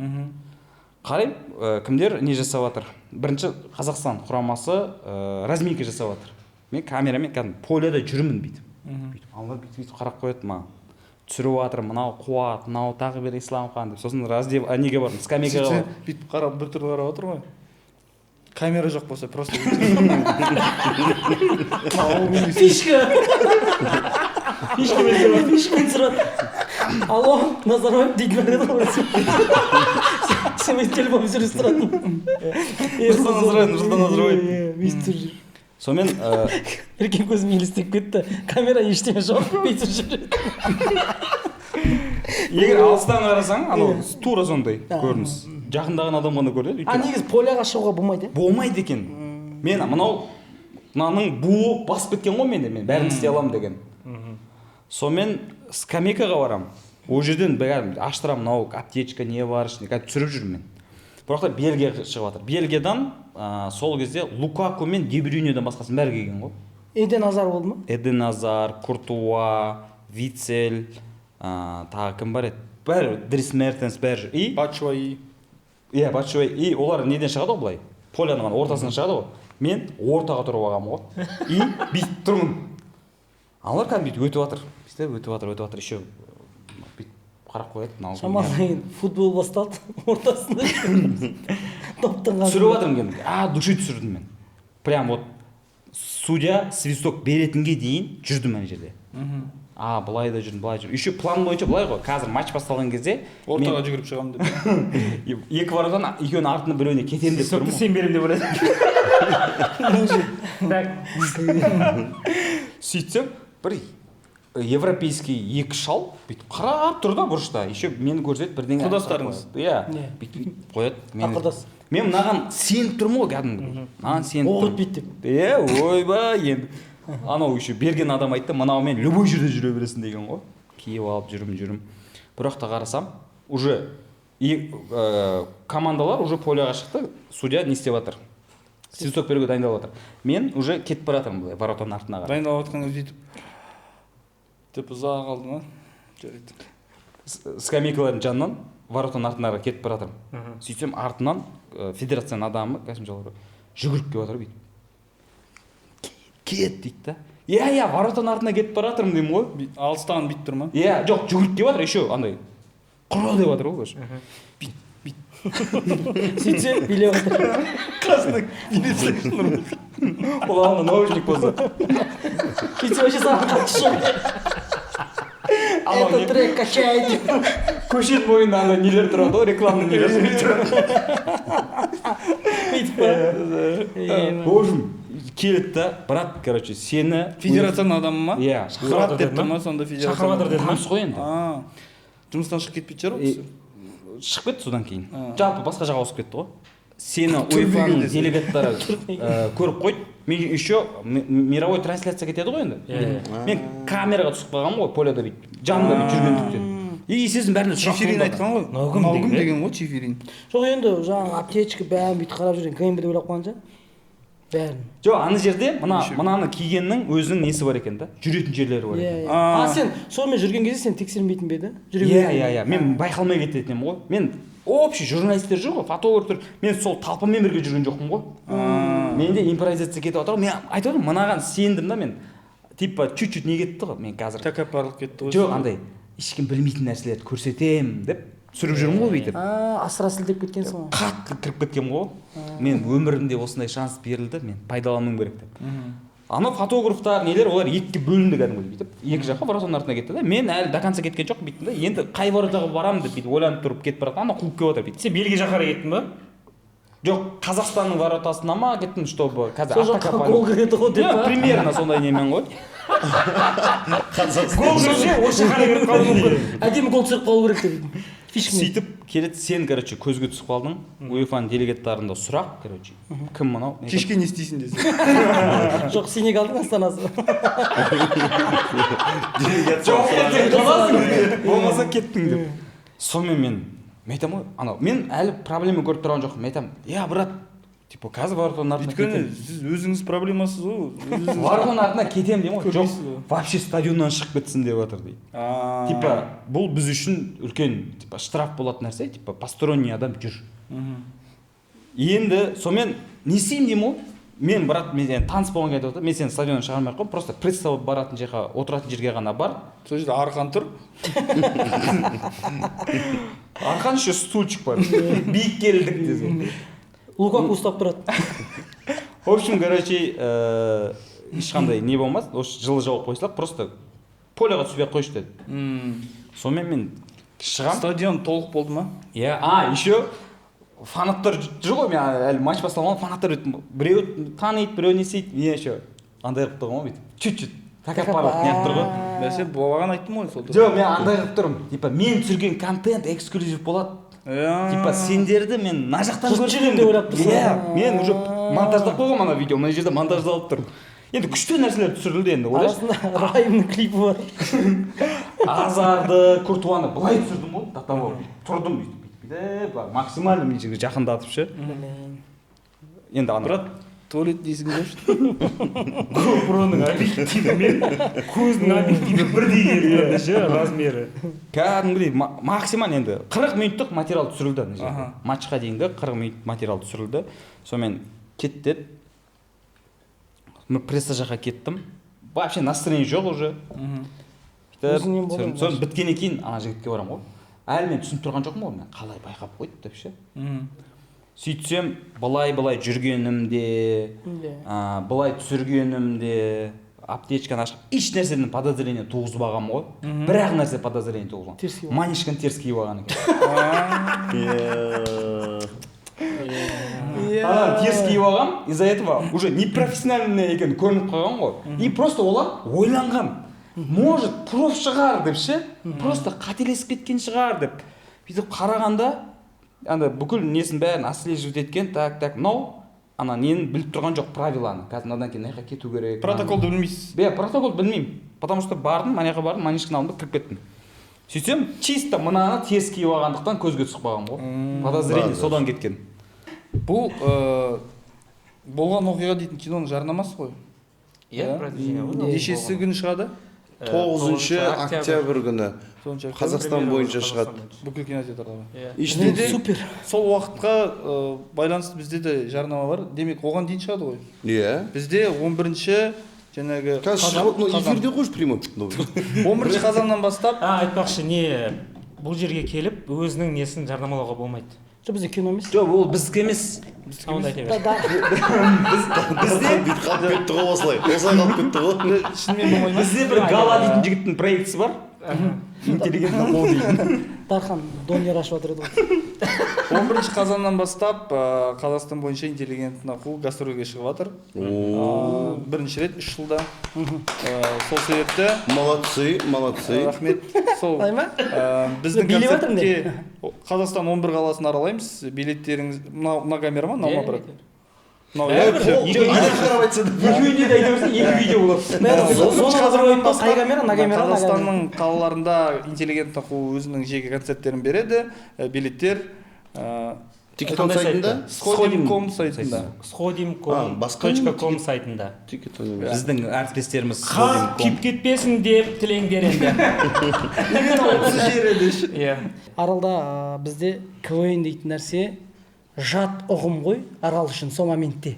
Қараймын, кімдер не жасап жатыр. Бірінші Қазақстан құрамасы разминка жасап жатыр. Мен камерамен кәдімгі поляда жүрмін бүйтіп. Бүйтіп аналар бүйтіп қарап қояды маған. Түсіріп жатыр, мынау Қуат, мынау тағы бір Исламхан деп. Сосын неге бардым, скамейкаға Сөйтсе, бардым. бүйтіп қарап, бір түрлі қарап отыр ғой. Камера жоқ болса, просто Фишка. Фишкамен түсіріп. Алло, Назарбаев дейтін бар еді ғой. Сонымен телефонмен сөйлесіп тұратын. Нұрсұлтан Назарбаев, Нұрсұлтан Назарбаев. Иә, бүйтіп түсіріп жүр. Сонымен, Еркек көзім елестеп кетті. Камера ештеңе жоқ, бүйтіп жүреді. Егер алыстан қарасаң, анау тура сондай А. көрініс. Жақындаған адам ғана көреді. А негізі поляға шығуға болмайды, иә? Болмайды екен. Мен мынаның буы басып кеткен ғой менде, мен бәрін істей аламын деген. Сонымен скамейкаға барамын. Ол жерден бәрін аштырамын, мынау аптечка не бар ішінде, қазір түсіріп жүрмін мен. Бірақ та Бельгия шығып жатыр. Бельгиядан, сол кезде Лукаку мен Де Брюйнеден басқасының бәрі келген ғой. Эден Азар болды ма? Эден Азар, Куртуа, Вицель, тағы кім бар еді? Бәрі, Дрис Мертенс, бәрі. И Батшуаи. Иә, Батшуаи. И олар неден шығады ғой былай? Поляның ана ортасынан шығады ғой. Мен ортаға тұрып алғанмын ғой. И бүйтіп тұрмын. Аналар кәдімгі бүйтіп өтіп жатыр. Бүйтіп өтіп жатыр, өтіп жатыр. Еще бүйтіп қарап қояды. Мынау Шамалы кейін футбол басталды, ортасында топтың қасында. Түсіріп жатырмын кәдімгі. Души түсірдім мен. Прям вот судья свисток беретінге дейін жүрдім ана жерде. Былай да жүрдім, былай жүрдім. Еще план бойынша былай ғой. Қазір матч басталған кезде Ортаға мен жүгіріп шығамын деп. Екі вардан екеуінің артына біреуіне кетемін деп Свистокты тұрмын ғой. сен беремін деп ойладым. Так. Сөйтсем, бір европейский екі шал бүйтіп қарап тұр да бұрышта. Еще мені көрсетіп бірдеңе Құрдастарыңыз? Иә. Не? Бүйтіп қояды. А, құрдас. Мен мынаған сеніп тұрмын ғой кәдімгі. Мынаған сеніп Оқ тұрмын. өтпейді деп. Иә, ойбай енді. Анау еще берген адам айтты, мынаумен любой жерде жүре бересің деген ғой. Киіп алып жүрмін, жүрмін. Бірақ та қарасам, уже командалар уже поляға шықты, судья не істеп жатыр? Свисток беруге дайындалып жатыр. Мен уже кетіп бара жатырмын былай воротаның артына қарай. Дайындалып жатқан кезде бүйтіп деп ұзақ алды ма? Жарайды. Скамейкалардың жанынан воротаның артына қарай кетіп бара жатырмын. Сөйтсем артынан федерацияның адамы Касым Жолдыбаев жүгіріп келіп жатыр бүйтіп. Кет дейді да. Иә, иә, воротаның артына кетіп бара жатырмын деймін ғой. Алыстан бүйтіп тұр ма? Иә, жоқ, жүгіріп келіп жатыр, еще андай құра деп жатыр ғой, короче. Сөйтсе билеп отыр. Қасында билеп. Ол ана наушник болса. Сөйтсе вообще саған қатысы жоқ. Этот трек качает. Көшенің бойында андай нелер тұрады ғой, рекламный нелер. Бүйтіп па? В общем, келеді да, брат, короче, сені Федерацияның адамы ма? Иә. Брат деп тұр ма сонда федерация? Шақырып жатыр деді ма? Таныс қой енді. Жұмыстан шығып кетпейтін шығар ол кісі. Шығып кетті содан кейін. Жалпы басқа жаққа ауысып кетті ғой. Сені УЕФА-ның делегаттары көріп қойды. Мен еще мировой трансляция кетеді ғой енді. Мен камераға түсіп қалғанмын ғой, поляда бүйтіп, жанында бүйтіп жүргендіктен. И естественно бәріне сұрақ Чеферин туындады. айтқан ғой. Мынау кім Мынау кім деген, деген ғой Чеферин. Жоқ, енді жаңағы аптечка бәрін бүйтіп қарап жүрген КНБ деп ойлап қалған шығар. Бәрін. Жоқ, ана жерде мынаны кигеннің өзінің несі бар екен да, жүретін жерлері бар Иә, екен. иә. А сен сонымен жүрген кезде сен тексермейтін бе еді? Иә, иә, иә. Мен байқалмай кететін едім ғой. Мен общий журналисттер жүр ғой, фотографтар. Мен сол талпынмен бірге жүрген жоқпын ғой. Менде импровизация кетіп жатыр ғой. Мен айтып отырмын, мынаған сендім да мен. Типа чуть-чуть не кетті ғой. Мен қазір Тәкаппарлық кетті ғой. жоқ, андай ешкім білмейтін нәрселерді көрсетемін деп түсіріп жүрмін ғой бүйтіп. Асыра сілтеп кеткенсің ғой. Қатты кіріп кеткенмін ғой. Мен өмірімде осындай шанс берілді, мен пайдалануым керек деп. Анау фотографтар нелер, олар екіге бөлінді кәдімгідей бүйтіп. Екі жаққа воротаның артына кетті да. Мен әлі до конца кеткен жоқпын бүйттім да. Енді қай воротаға барамын деп бүйтіп ойланып тұрып кетіп бара жатқан, анау қуып келіп жатыр бүйтіп. Сен Бельгия жаққа қарай кеттің ба? Жоқ, Қазақстанның воротасына ма кеттім, чтобы қазір Сол жаққа гол кіреді ғой деп Иә, па? примерно сондай немен ғой. Гол кірсе осы жаққа қарай кіріп қалуы мүмкін. Әдемі гол түсіріп қалу керек деп. Фишкамен. Сөйтіп келеді, сен, короче, көзге түсіп қалдың. УЕФА-ның делегаттарында сұрақ, короче, кім мынау? Кешке не істейсің десе. Жоқ, Сенегалдың астанасы. Жоқ, ертең қаласың, болмаса кеттің деп. Сонымен мен айтамын ғой, анау, мен әлі проблема көріп тұрған жоқпын. Мен айтамын, я, брат, типа, қазір воротаның артына Өйткені кетемін. сіз өзіңіз проблемасыз ғой. Өзіңіз- Воротаның артына кетемін деймін ғой. Жоқ, Көрмейсіз ғой. вообще стадионнан шығып кетсін деп жатыр дейді. Типа, бұл біз үшін үлкен, типа, штраф болатын нәрсе, типа, посторонний адам жүр. Енді сонымен не істеймін деймін ғой. Мен, брат, мен енді таныс болған кезде айтып отыр, мен сені стадионнан шығармай ақ қоямын, просто пресса болып баратын жаққа, отыратын жерге ғана бар. Сол жерде арқан тұр. Арқан еще стульчик бар. Биік келдік десең. Лукаку ұстап тұрады. В общем, короче, ешқандай не болмас, осы жылы жауып қойсақ, просто поляға түспей ақ қойшы деді. Сонымен мен шығамын. Стадион толық болды ма? Иә, еще фанаттар жүр ғой, мен әлі матч басталмаған, фанаттар өйтіп, біреу таниды, біреу не істейді, мен еще андай қылып тұрмын ғой бүйтіп, чуть-чуть тәкаппарлық неғып тұр ғой. Бәсе, бағана айттым ғой сол. Жоқ, мен андай қылып тұрмын, типа мен түсірген контент эксклюзив болады. Типа сендерді мен мына жақтан Жұрт көрсетемін жүремін деп ойлап тұрсың. Иә, мен уже монтаждап қойғанмын ана видео, мына жерде монтаждалып тұр. Енді күшті нәрселер түсірілді енді, ойлашы. Арасында Райымның клипі бар. Азарды, Куртуаны былай түсірдім ғой, до того тұрдым бүйтіп, бүйтіп, былай максимально мына жерге жақындатып ше. Енді ана Брат, туалет дейсің бе? GoPro-ның объективі мен көздің объективі бірдей келді ше, размері. Кәдімгідей максимально енді 40 минуттық материал түсірілді ана жерде. Аха. Матчқа дейінгі 40 минут материал түсірілді. Сонымен кет деді. Мен пресса жаққа кеттім. Вообще настроение жоқ уже. Бүйтіп, Өзіңнен болды ғой. соны біткеннен кейін ана жігітке барамын ғой. Әлі мен түсініп тұрған жоқпын ғой, мен қалай байқап қойды деп ше. Сөйтсем, былай-былай жүргенімде, былай түсіргенімде, аптечканы ашып, еш нәрседен подозрение туғызбағанмын ғой. Бір-ақ нәрсе подозрение туғызған. Теріс киіп алған. Манишканы теріс киіп алған екен. Ана теріс киіп алған, из-за этого уже непрофессиональный екені көрініп қалған ғой. И просто олар ойланған. Может, проф шығар деп ше, просто қателесіп кеткен шығар деп. Бүйтіп қарағанда, анда бүкіл несін бәрін отслеживать еткен, так, так, мынау ана нені біліп тұрған жоқ, правиланы. Қазір мынадан кейін мына жаққа кету керек. Протоколды білмейсіз. Иә, протоколды білмеймін. Потому что бардым, мына жаққа бардым, манишканы алдым да кіріп кеттім. Сөйтсем, чисто мынаны теріс киіп алғандықтан көзге түсіп қалған ғой. Подозрение содан кеткен. Бұл Болған оқиға дейтін киноның жарнамасы ғой. Иә, продвижение ғой. Нешесі күні шығады? 9 октябрь күні 9 октябрь. Қазақстан бойынша шығады. Бүкіл кинотеатрларда. Иә. Ішінде Бізде де Супер. Сол уақытқа байланысты бізде де жарнама бар. Демек, оған дейін шығады ғой. Иә. Бізде 11-ші жаңағы Қазір шығып, ну, эфирде қойшы прямой. 11 қазаннан бастап. Айтпақшы, не, бұл жерге келіп өзінің несін жарнамалауға болмайды. Жоқ, бізде кино емес. Жоқ, ол біздікі емес. Онда айта бер. Бізде бүйтіп қалып кетті ғой осылай. Осылай қалып кетті ғой. Шынымен болмай ма? Бізде бір Гала дейтін жігіттің проектісі бар. Интеллигентный қол дейтін. Дархан донер ашып жатыр еді ғой. 11 қазаннан бастап Қазақстан бойынша интеллигентный қу гастрольге шығып жатыр. Бірінші рет 3 жылда. Сол себепті Молодцы, молодцы. Рахмет. Сол, Ай ма? біздің Билеп жатырмын концертке Қазақстан 11 қаласын аралаймыз. Билеттеріңіз мына камера ма, мынау ма, брат? Мынау, иә, Екеуіне де айта берсең, екі видео болады. Қай камера, мына камера, мына камера. Қазақстанның қалаларында интеллигентный қу өзінің жеке концерттерін береді. Билеттер Тикетон сайтында? Сходим.ком сайтында. Сходим.ком сайтында. Тикетон емес. Біздің әріптестеріміз Халық күйіп кетпесін деп тілеңдер енді. Иә. Аралда бізде КВН дейтін нәрсе жат ұғым ғой Арал үшін сол моментте.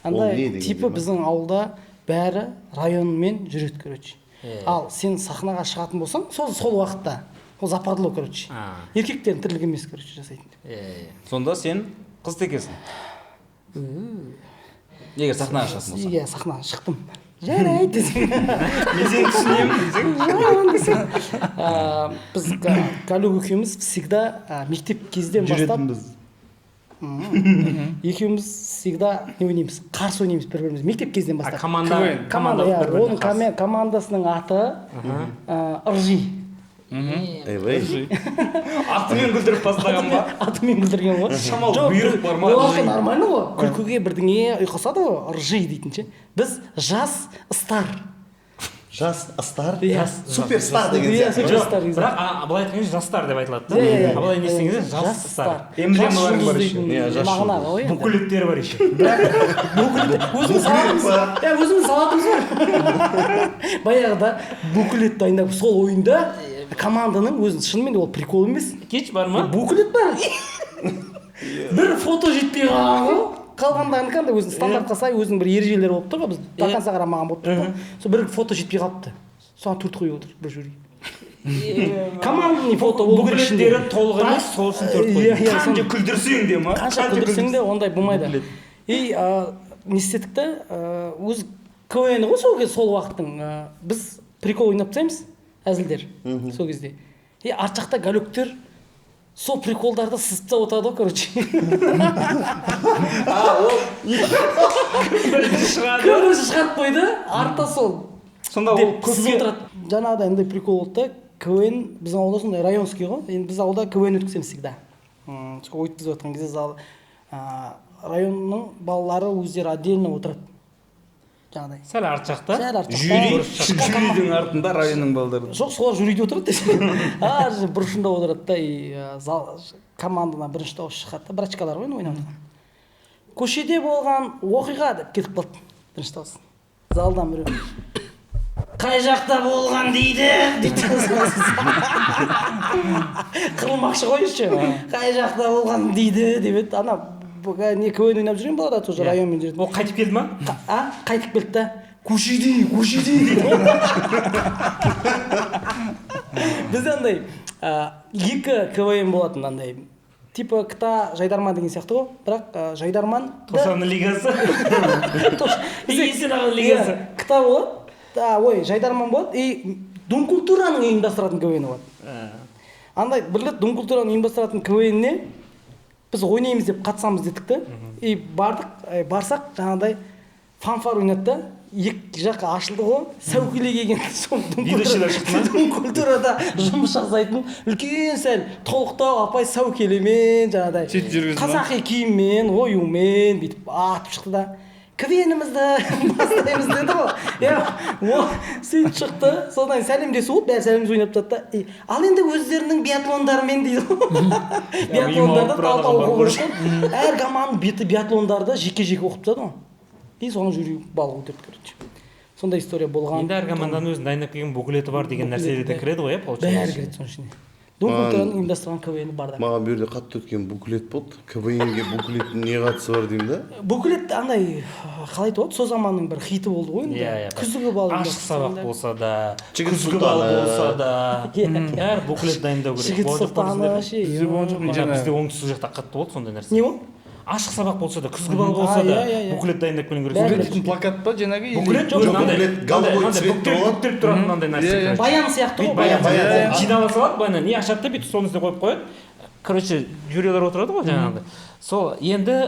Андай типа біздің ауылда бәрі районмен жүреді, короче. Ал сен сахнаға шығатын болсаң, сол уақытта ол западло, короче. Еркектердің тірлігі емес, короче, жасайтын деп. Сонда сен қыз текесің. Егер сахнаға шығатын болсаң. Иә, сахнаға шықтым. Жарайды десең. Мен сені түсінемін десең. Десең. Біз Галюк екеуміз всегда мектеп кезден бастап екеуміз всегда не ойнаймыз, қарсы ойнаймыз бір-бірімізге мектеп кезден бастап. Команда, команда, оның командасының аты Ыржи. Атымен күлдіріп бастаған ба? Атымен күлдірген ғой. Шамалы бұйрық бар ма? Оларға нормально ғой. Күлкіге бірдеңе ұйқасады ғой, Ыржи дейтін ше. Біз жас стар. Жас стар? Суперстар деген сияқты. Бірақ былай айтқан кезде жастар деп айтылады да. А былай не істеген кезде жас стар. Эмблемаларың бар еще. Мағына ғой енді. Буклеттері бар еще. Өзіміз салатымыз. Өзіміз салатымыз бар. Баяғыда буклет дайындап сол ойында команданың өзін шынымен де ол прикол емес. Кеш бар ма? Буклет бар. Бір фото жетпей қалған ғой. Қалғандарының қандай өзінің стандартқа сай өзінің бір ережелері болып тұр ғой, біз до конца қарамаған болып тұр ғой. Сол бір фото жетпей қалыпты. Соған 4 қойып отыр бір жюри. Командный фото болу керек ішінде. Буклеттері толық емес, сол үшін 4 қойды. Қанша күлдірсең де ма? Қанша күлдірсең де ондай болмайды. И не істедік та, өз КВН ғой сол кез, сол уақыттың біз прикол ойнап тастаймыз, әзілдер сол кезде. И арт жақта галюктер сол приколдарды сызып тастап отырады ғой, короче. Ол бірінші шығарып қойды, артта сол. Сонда ол көпке отырады. Жаңағыдай андай прикол болды да, КВН біздің ауылда сондай районский ғой. Енді біз ауылда КВН өткіземіз всегда. Сол өткізіп жатқан кезде зал районның балалары өздері отдельно отырады. Жаңағыдай. Сәл арт жақта. Сәл арт жақта. Жюри, жюридің артында районның балдары. Жоқ, солар жюриде отырады десең. Ар бұрышында отырады да, и зал командадан бірінші дауыс шығады да, брачкалар ғой ойнап отырған. Көшеде болған оқиға деп кетіп қалды бірінші дауыс. Залдан біреу қай жақта болған дейді дейді. Қырылмақшы ғой еще. Қай жақта болған дейді деп еді. Ана не КВН ойнап жүрген балалар тоже районмен жүретін. Ол қайтып келді ма? А, қайтып келді да. Көшеде, көшеде дейді. Бізде андай екі КВН болатын андай. Типа КТА Жайдарман деген сияқты ғой. Бірақ Жайдарман Тоқсан лигасы. Есен ағаның лигасы. КТА болады. Ой, Жайдарман болады. И Дом культураның ұйымдастыратын КВН болады. Андай бір рет Дом культураның ұйымдастыратын КВН-не біз ойнаймыз деп қатысамыз дедік та. И бардық, барсақ жаңағыдай фанфар ойнады да, екі жақ ашылды ғой, сәукеле киген сол Дом культурада жұмыс жасайтын үлкен сәл толықтау апай сәукелемен жаңағыдай қазақи киіммен, оюмен бүйтіп атып шықты да. КВНімізді бастаймыз деді ғой. Иә, ол сөйтіп шықты. Содан сәлемдесу болды, бәрі сәлемдесу ойнап тастады да. И, ал енді өздерінің биатлондарымен дейді ғой. Биатлондарды тал-тал оқу керек қой. Әр команданың беті биатлондарды жеке-жеке оқып тастады ғой. И соны жюри балл көтерді, короче. Сондай история болған. Енді әр команданың өзінің дайындап келген буклеті бар деген нәрселер де кіреді ғой, иә, получается. Бәрі кіреді соның ішіне. Дом культураның ұйымдастырған КВН бар да. Маған бұл жерде қатты өткен буклет болды. КВН-ге буклеттің не қатысы бар деймін да. Буклет андай, қалай айтуға болады, сол заманның бір хиті болды ғой енді. Иә, иә. Күзгі бал Ашық сабақ болса да, Жігіт күзгі бал сұлтаны. болса да, Иә. бәрі буклет дайындау керек. Жігіт Болған жоқ па сұлтаны бізде? ше. Бізде болған жоқ. Жаңа бізде оңтүстік жақта қатты болды сондай нәрсе. Не ол? Ашық сабақ болса да, күзгі бал болса да, иә, иә, иә. буклет дайындап келу керек. Бәрі. Буклет дейтін плакат па жаңағы или- Буклет Жоқ, өзі мынандай- буклет голубой мынандай цветті бүктеліп- болады. бүктеліп тұратын мынандай нәрсе. Иә, иә. Короче. Баян сияқты ғой, Бүйтіп баян. баян. Баян. Жинала салады баяннан, не ашады да, бүйтіп столдың үстіне қойып қояды. Короче, жюрилар отырады ғой жаңағыдай. Сол енді,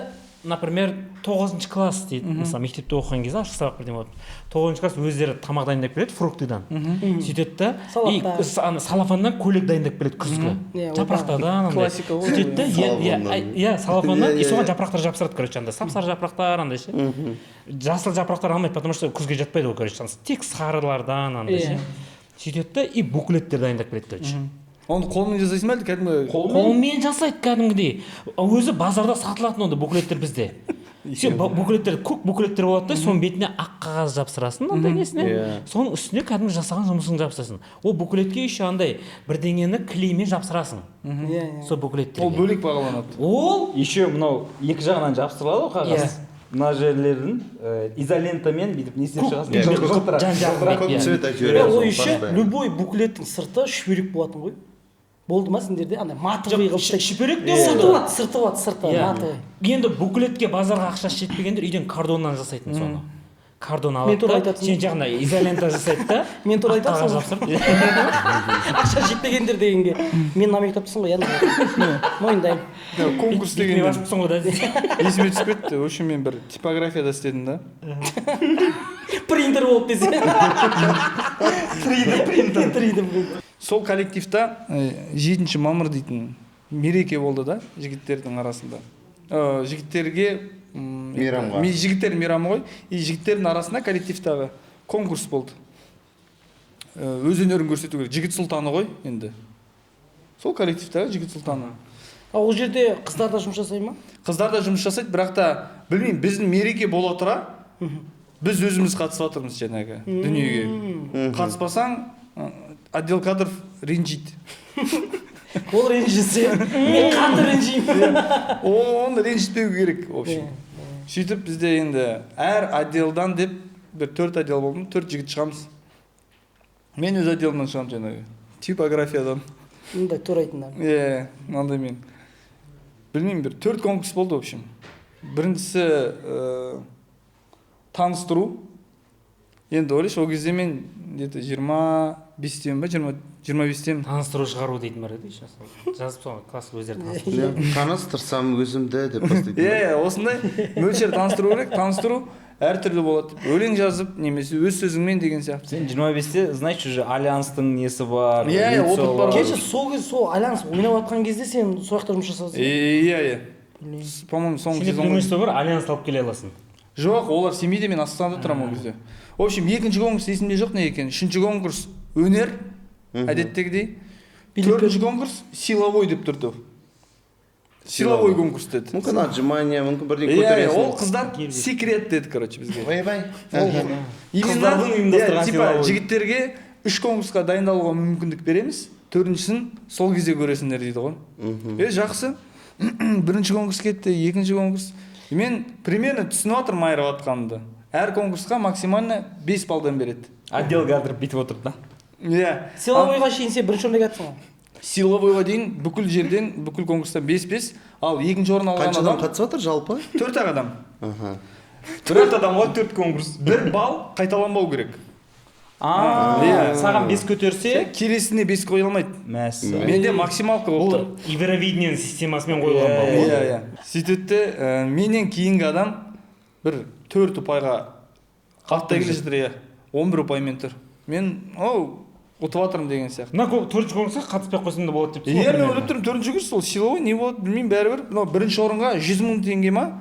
например, 9 класс дейді, мысалы, мектепте оқыған кезде ашық сабақ бірдеңе болады. 9 класс өздері тамақ дайындап келеді фруктыдан. Сөйтеді да, и Салаттар. ана салафаннан көйлек дайындап келеді күзгі. Иә, ол Жапырақтардан андай. Классика ғой. Сөйтеді да, иә, иә, Салафаннан. иә, салафаннан, Иә, и иә, соған иә. жапырақтар жапсырады, короче, андай сап-сары жапырақтар андай ше. Жасыл жапырақтар алмайды, потому что күзге жатпайды ғой, короче, тек сарылардан андай ше. Иә. Сөйтеді да, и буклеттер дайындап келеді, короче. Оны қолмен жасайсың ба әлде кәдімгі? Қолмен жасайды кәдімгідей. Өзі базарда сатылатын ондай буклеттер бізде. Сен буклеттер, көк буклеттер болады да, соның бетіне ақ қағаз жапсырасың андай несіне. Иә. Соның үстіне кәдімгі жасаған жұмысыңды жапсырасың. Ол буклетке еще андай бірдеңені клеймен жапсырасың. Иә, иә. Сол буклеттерге. Ол бөлек бағаланады. Ол Еще мынау екі жағынан жабыстырылады ғой қағаз. Иә. Мына жерлерін изолентамен бүйтіп не істеп Көк- шығасың. Иә, Жылтырақ. жан-жағын Көп иә. цвет әйтеуір. Иә, ол сол еще постоянно. любой буклеттің сырты шүберек болатын ғой. Болды ма сендерде? Андай матовый қылып тастайды. Шүберек те Сырты болды. болады, сырты болады, сырты Иә. матовый. Енді буклетке базарға ақшасы жетпегендер үйден картоннан жасайтын соны. Картон Мен алады туралы да, айтасың. сен жағына изолента жасайды да. Мен туралы ақ қағаз айтасың жапсырып. Ақша жетпегендер дегенге. Мен намек таптысың ғой, иә. Мойындаймын. Иә, конкурс Бетіме дегенде басыпсың ғой да. есіме түсіп кетті. В общем, мен бір типографияда істедім да. Принтер болып десе. 3D принтер. 3D принтер. Сол коллективта 7 мамыр дейтін мереке болды да жігіттердің арасында. Жігіттерге Мейрамға. Жігіттер мейрамы ғой. И жігіттердің арасында коллективтағы конкурс болды. Өз өнерін көрсету керек. Жігіт сұлтаны ғой енді. Сол коллективтағы жігіт сұлтаны. А ол жерде қыздар да жұмыс жасай ма? Қыздар да жұмыс жасайды, бірақ та білмеймін, біздің мереке бола тұра біз өзіміз қатысып жатырмыз жаңағы дүниеге. Қатыспасаң, отдел кадров ренжиді. Ол ренжісе, мен қатты ренжимін. Оны ренжітпеу керек, в общем. Сөйтіп бізде енді әр отделдан деп бір төрт отдел болды, төрт жігіт шығамыз. Мен өз отделімнен шығамын жаңағы. Типографиядан. Мындай тура айтыңдар. Иә, мынандай мен. Білмеймін, бір төрт конкурс болды, в общем. Біріншісі таныстыру. Енді ойлашы, ол кезде мен где-то 25-темін ба, 25-темін. Таныстыру шығару дейтін бар еді еще. Жазып соны класс өздері таныстыру. Иә, таныстырсам өзімді деп бастайтын. Иә, иә, осындай мөлшер таныстыру керек. Таныстыру әртүрлі болады. Өлең жазып немесе өз сөзіңмен деген сияқты. Сен 25-те, значит, уже альянстың несі бар. Иә, иә, лицо опыт бар. Кеше сол кез сол альянс ойнап жатқан кезде сен сол жақта жұмыс жасадың. Иә, иә. По-моему, соңғы Сенде сезон ғой. преимущество бар, альянс алып келе аласың. Жоқ, олар Семейде, мен Астанада тұрамын ол кезде. В общем, екінші конкурс есімде жоқ не екені. Үшінші конкурс өнер, әдеттегідей. Төртінші конкурс силовой деп тұрды. Силовой конкурс деді. Мүмкін отжимание, мүмкін бірдеңе Иә, иә, ол көтересің. қыздар секрет деді, короче, бізге. Ойбай. Именно, Қыздардың ұйымдастырған иә, типа, силовой. жігіттерге үш конкурсқа дайындалуға мүмкіндік береміз, төртіншісін сол кезде көресіңдер дейді ғой. Е, жақсы. Бірінші конкурс кетті, екінші конкурс. Мен примерно түсініп жатырмын айырып жатқанымды. Әр конкурсқа максимально 5 балдан береді. Отдел кадров бүйтіп отырды да. Иә. Силовойға шейін сен бірінші орында келатсың ғой. Силовойға дейін бүкіл жерден, бүкіл конкурстан 5-5, ал екінші орын алған Қанша адам адам қатысып жатыр жалпы? төрт ақ адам. Аха. Төрт адамға төрт конкурс. Бір балл қайталанбау керек. А, Иә. саған бес көтерсе, Келесіне 5 қоя алмайды. мәссаған. Менде максималка болып Бұл тұр. Евровидение системасымен қойылған балл ғой. Иә, иә. Сөйтеді де, менен кейінгі адам бір төрт ұпайға артта келе жатыр, иә. 11 ұпаймен тұр. Мен, оу, ұтып жатырмын деген сияқты. Мына төртінші конкурсқа қатыспай ақ қойсам да болады деп тұрсың Иә, ғой мен ойлап тұрмын, төртінші курс ол силовой не болады білмеймін, бәрібір. Мынау бірінші орынға 100 мың теңге ма?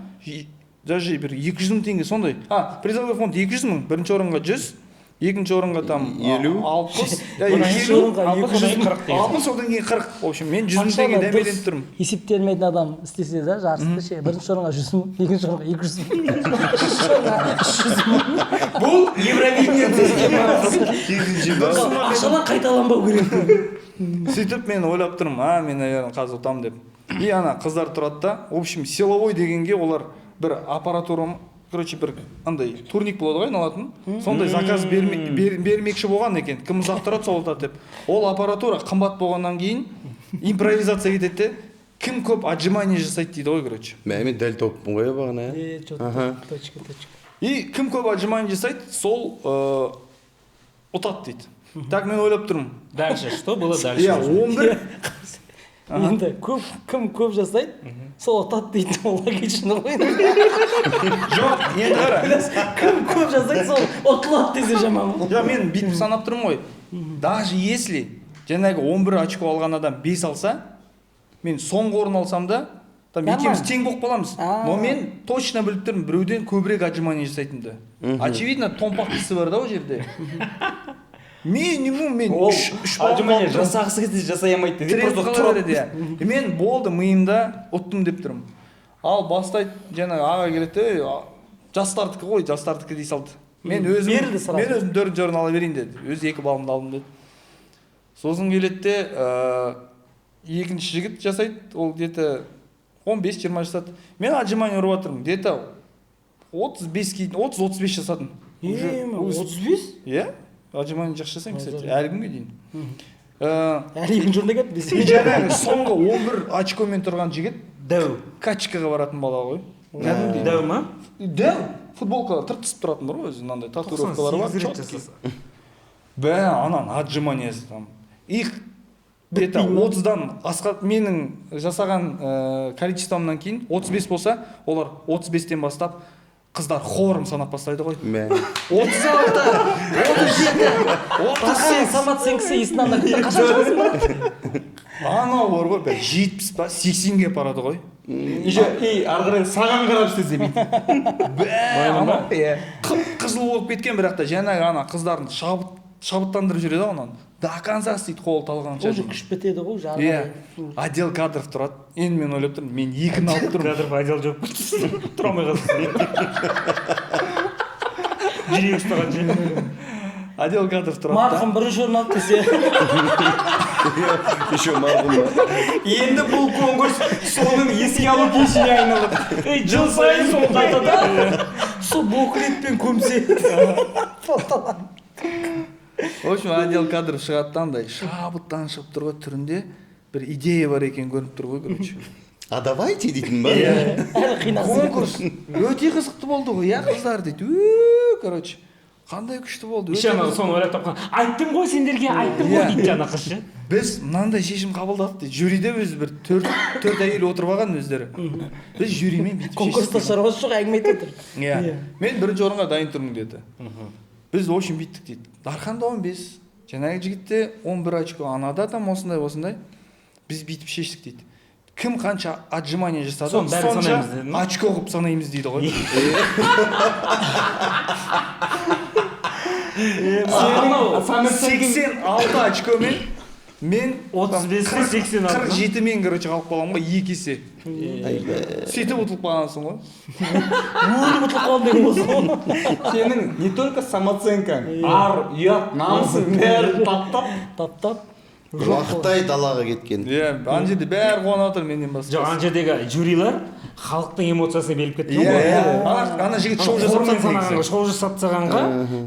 Даже бір 200 мың теңге сондай. Призовой фонд 200 мың, бірінші орынға 100, екінші орынға там 50, 60, Бірінші орынға 50, 200 40 деген. 60, одан кейін 40. В общем, мен 100 мың теңге дәмеленіп тұрмын. Есептелмейтін адам істесе да жарысты ше, бірінші орынға 100 мың, екінші орынға 200 мың, үшінші орынға 300 мың. Бұл Евровидение системасы. Ақшалар қайталанбау керек. Сөйтіп мен ойлап тұрмын, мен, наверное, қазір ұтамын деп. И ана қыздар тұрады да, в общем, силовой дегенге олар бір аппаратура, короче, бір андай турник болады ғой айналатын, сондай заказ бермекші болған екен, кім ұзақ тұрады сол ұтады деп. Ол аппаратура қымбат болғаннан кейін импровизация кетеді де, кім көп отжимание жасайды дейді ғой, короче. Мен дәл тауыппын ғой бағана. Точка, точка. И кім көп отжимание жасайды, сол ұтады дейді. Так мен ойлап тұрмын. Дальше, что было дальше? Иә, 11. Енді көп, кім көп жасайды, сол ұтады дейтін, ол логично ғой. Жоқ, енді қара. Кім көп жасайды, сол ұтылады десе жаман ғой. Жоқ, мен бүйтіп санап тұрмын ғой. Даже если жаңағы 11 очко алған адам 5 алса, мен соңғы орын алсам да, там екеуміз тең болып қаламыз. Но мен точно біліп тұрмын, біреуден көбірек отжимание жасайтынымды. Очевидно, томпақ кісі бар да ол жерде. Минимум мен үш отжимание жасағысы келсе жасай алмайды дейді, просто тұрады. Мен болды, миымда ұттым деп тұрмын. Ал бастайды, жаңағы аға келеді де, жастардікі ғой, жастардікі дей салды. Мен өзім мен өзім 4-ші орын ала берейін деді. Өзі 2 балымды алдым деді. Сосын келеді де, екінші жігіт жасайды, ол где-то 15-20 жасады. Мен отжимание ұрып жатырмын, где-то 35 30-35 жасадым. 35? Иә. Отжимание жақсы жасаймын, кстати, әлі күнге дейін. Әлі екінші орында кетті десең. Жаңағы соңғы 11 очкомен тұрған жігіт дәу качкаға баратын бала ғой. Кәдімгідей. Дәу ма? Дәу. Футболкалар тыртысып тұратын бар ғой өзі, мынандай татуировкалары бар. Бә, ананың отжиманиясы там. Их где-то 30-дан асқа менің жасаған количествомнан кейін 35 болса, олар 35-тен бастап қыздар хором санап бастайды ғой. 36, 37, 38. Самат сен кісі есін анда қашан шығасың ба? Анау бар ғой, бәрі 70 па, 80-ге апарады ғой. Еще и ары қарай саған қарап істесе бүйтіп. Бә, анау қып-қызыл болып кеткен, бірақ та жаңағы ана қыздарын шабыттандырып жүреді ғой ананы. До конца істейді, қолы талғанша. Уже күш бітеді ғой, жағы. Иә, отдел кадров тұрады. Енді мен ойлап тұрмын, мен екіні алып тұрмын. Кадров отдел жоқ. Тұра алмай қалсын. Жүрегі ұстаған ше. Отдел кадров тұрады. Марқұм бірінші орын алды десе. Еще марқұм. Енді бұл конкурс соның еске алу кешіне айналды. Жыл сайын сол датада сол буклетпен көмсе. В общем, отдел кадров шығады да андай шабыттан шығып тұр ғой, түрінде бір идея бар екен көрініп тұр ғой, короче. А давайте дейтін ба? Конкурс өте қызықты болды ғой, иә қыздар дейді. Короче, қандай күшті болды. Еще ана соны ойлап тапқан. Айттым ғой сендерге, айттым ғой дейді ана қыз ше. Біз мынандай шешім қабылдадық дейді. Жюриде өзі бір төрт әйел отырып алған өздері. Біз жюримен бүйтіп конкурста шаруасы жоқ, әңгіме айтып отыр. Иә. Мен бірінші орынға дайын тұрмын деді. Біз в общем бүйттік дейді. Дарханда 15, жаңағы жігітте 11 очко, анада там осындай осындай. Біз бүйтіп шештік дейді. Кім қанша отжимание жасады, сонша очко қылып санаймыз дейді ғой. Сенің 86 очкомен мен 35-86 47-мен, короче, қалып қаламын ғой, екі есе. Сөйтіп ұтылып қалғансың ғой. Өліп ұтылып қалдым деген осы ғой. Сенің не только самооценкаң, ар, ұят, намысың бәрі таптап. Уақыттай далаға кеткен. Иә, ана жерде бәрі қуанып отыр менен басқа. Жоқ, ана жердегі жюрилар халықтың эмоциясына беріліп кеткен ғой. Ана жігіт шоу жасап тастаған. Шоу жасап тастағанға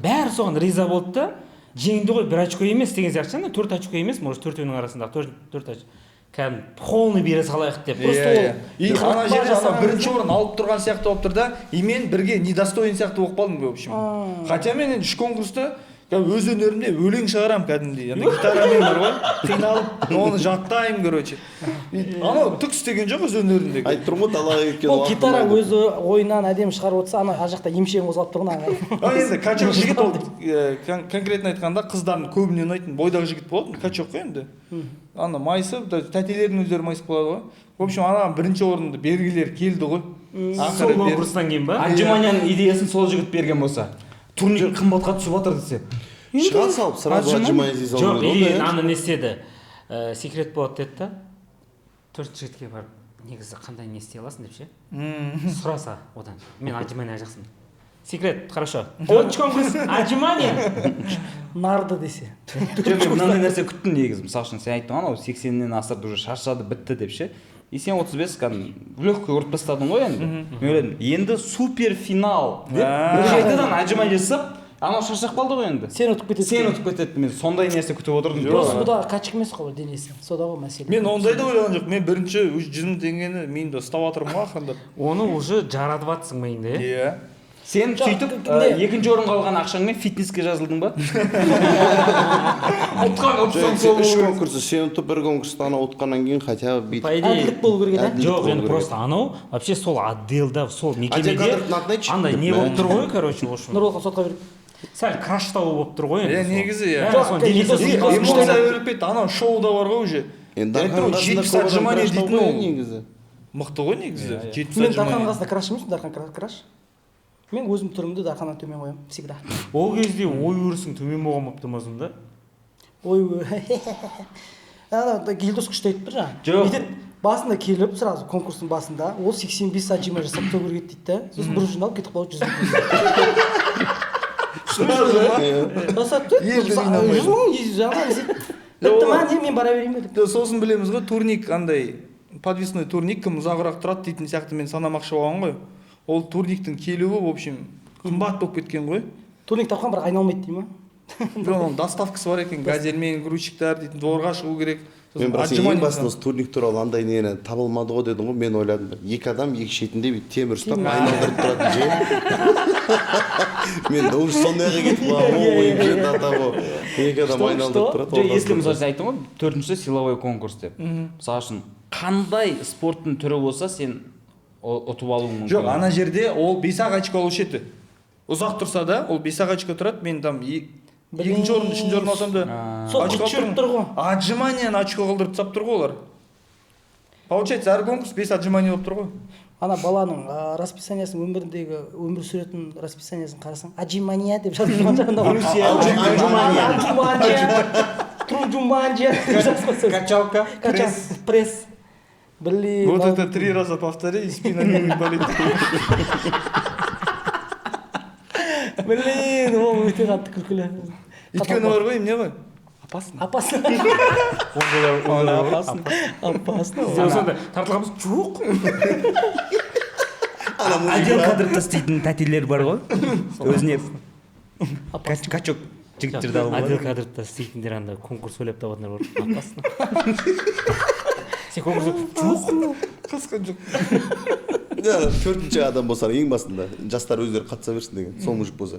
бәрі соған риза болды да. Жеңді ғой, бір очко емес деген сияқты, 4 очко емес, может төртеуінің арасындағы 4 очко. Кәдімгі полный бере салайық деп. Просто ол ана жерде ана бірінші орын алып тұрған сияқты болып тұр да, и мен бірге недостоин сияқты болып қалдым, в общем. Хотя мен енді үш конкурста өз өнерімде өлең шығарамын кәдімгідей. Ана гитарамен бар ғой, қиналып, оны жаттаймын, короче. Анау түк істеген жоқ өз өнерінде. Айтып тұрмын ғой, далаға кеткен. Ол гитара өзі ойынан әдемі шығарып отырса, ана ар жақта емшегін қозғалып тұрған ана. Енді качок жігіт ол, конкретно айтқанда қыздардың көбіне ұнайтын бойдақ жігіт болатын, качок қой енді. Ана майысып, тәтелердің өздері майысып қалады ғой. В общем, ана бірінші орынды бергілер келді ғой. Сол Ақыры бер. конкурстан кейін ба? Отжиманияның идеясын сол жігіт берген болса, турник қымбатқа түсіп жатыр десе. Шыға салып сразу отжимание істей салу Жоқ, керек или ғой, иә? ана не істеді, секрет болады деді да, төртінші жігітке барып, негізі қандай не істей аласың деп ше сұраса, одан мен отжимание жақсымын. Секрет, хорошо, оныншы конкурс отжимание. Нарды десе. Жоқ, мен мынандай нәрсе күттім негізі. Мысалы үшін, сен айттың ғой, анау 80-нен асырды, уже шаршады, бітті деп ше. И сен 35 кәдімгі в легкую ұрып тастадың ғой енді. Мен ойладым, енді супер финал деп қайтадан отжимание жасап, анау шаршап қалды ғой енді. Сен ұтып кетеді. Сен ұтып кетеді. Мен сондай нәрсе күтіп отырдым. Просто бұда качок емес қой денесі. Сода ғой мәселе. Мен ондайды ойлаған жоқ. Мен бірінші уже 100 000 теңгені миымда ұстап жатырмын ғой ақырындап. Оны уже жаратып жатсың миыңда, иә. Иә. Сен Жоқ, сөйтіп кімде? екінші орынға алған ақшаңмен фитнеске жазылдың ба? Ұтқан ұтсаң Жоқ, сол үш болу керек. конкурсты сен ұтып, бір конкурста анау ұтқаннан кейін хотя бы бүйтіп По идее, Әділдік болу керек еді. Әділдік жоқ, болу енді керек. просто анау вообще сол отделда, сол мекемеде кадровтың атын айтшы. андай не болып тұр ғой, короче, в общем. Нұрболхан сотқа береді. Сәл краштау болып тұр ғой енді. Иә, Сол. негізі, иә. Бәрі соның Жоқ, денесі Елдос- сынып Елдос қалған. Эмоция беріп кетті. Анау шоуда бар ғой уже. Енді Айтып Дарханның ғой, қасында 70 көп адам отжимание краш дейтін ғой ол. негізі. Мықты ғой негізі. 70 Мен Дарханның отжимание. қасында краш емеспін, Дархан краш. Мен өзім түрімді Дарханнан төмен қоямын всегда. Ол кезде ой өрісің төмен болған болып тұр ма сонда? Ой, ана Елдос күшті айтып тұр жаңа. Жоқ. Бүйтеді, басында келіп сразу конкурстың басында ол 85 отжимание жасап тастау керек еді дейді да. Сосын бір алып кетіп қалады 100 мың. Жасап Елді қинамайды. 100 000 жаңа бітті ма, не, мен бара берейін бе деп. Жоқ, сосын білеміз ғой, турник андай подвесной турник кім ұзағырақ тұрады дейтін сияқты мен санамақшы болған ғой. Ол турниктің келуі, в общем, қымбат болып кеткен ғой. Турник тапқан, бірақ айналмайды дей ма? Жоқ, оның доставкасы бар екен, газельмен грузчиктар дейтін дворға шығу керек. Сосын Мен бірақ сен ең отжимание басында осы турник туралы андай нені таба алмады ғой дедің ғой, мен ойладым, екі адам екі шетінде бүйтіп темір ұстап айналдырып тұратын ше. Мен де уже сондайға кетіп қалғанмын ғой, ойым ше, до того. Екі адам Что, айналдырып что? тұрады. Жоқ, если ортасында. мысалы сен айттың ғой төртіншісі силовой конкурс деп. Мысалы үшін, қандай спорттың түрі болса, сен ұтып алуың мүмкін. Жоқ, ана жерде ол 5-ақ очко алушы еді. Ұзақ тұрса да, ол 5-ақ очко тұрады, мен там екінші орын, үшінші орын алсам да Сол очко құтты алып жүріп тұрмын. тұр ғой. Отжиманияны очко қылдырып тастап тұр ғой олар. Получается, әр конкурс 5 отжимание болып тұр ғой. Ана баланың расписаниясын, өміріндегі өмір сүретін расписаниясын қарасаң, отжимания деп жазып тұрған жағында. Грузия, Отжимания, тружуманджия деп жазып. Качалка, Качал, пресс. Блин. Вот это три раза повтори, и спина не будет болеть. Блин, ол өте қатты күлкілі. Өйткені бар ғой, не ғой? Опасно. Опасно. Опасно. Опасно. Сен сонда тартылғанбыз жоқ. Отдел кадрда істейтін тәтелер бар ғой, өзіне качок жігіттерді алып Отдел алады. кадрда істейтіндер анда конкурс ойлап табатындар бар. Опасно. Сен конкурс жоқ. Қасқан жоқ. Ja, төртінші адам болса, ең басында жастар өздері қатыса берсін деген сол мужик болса.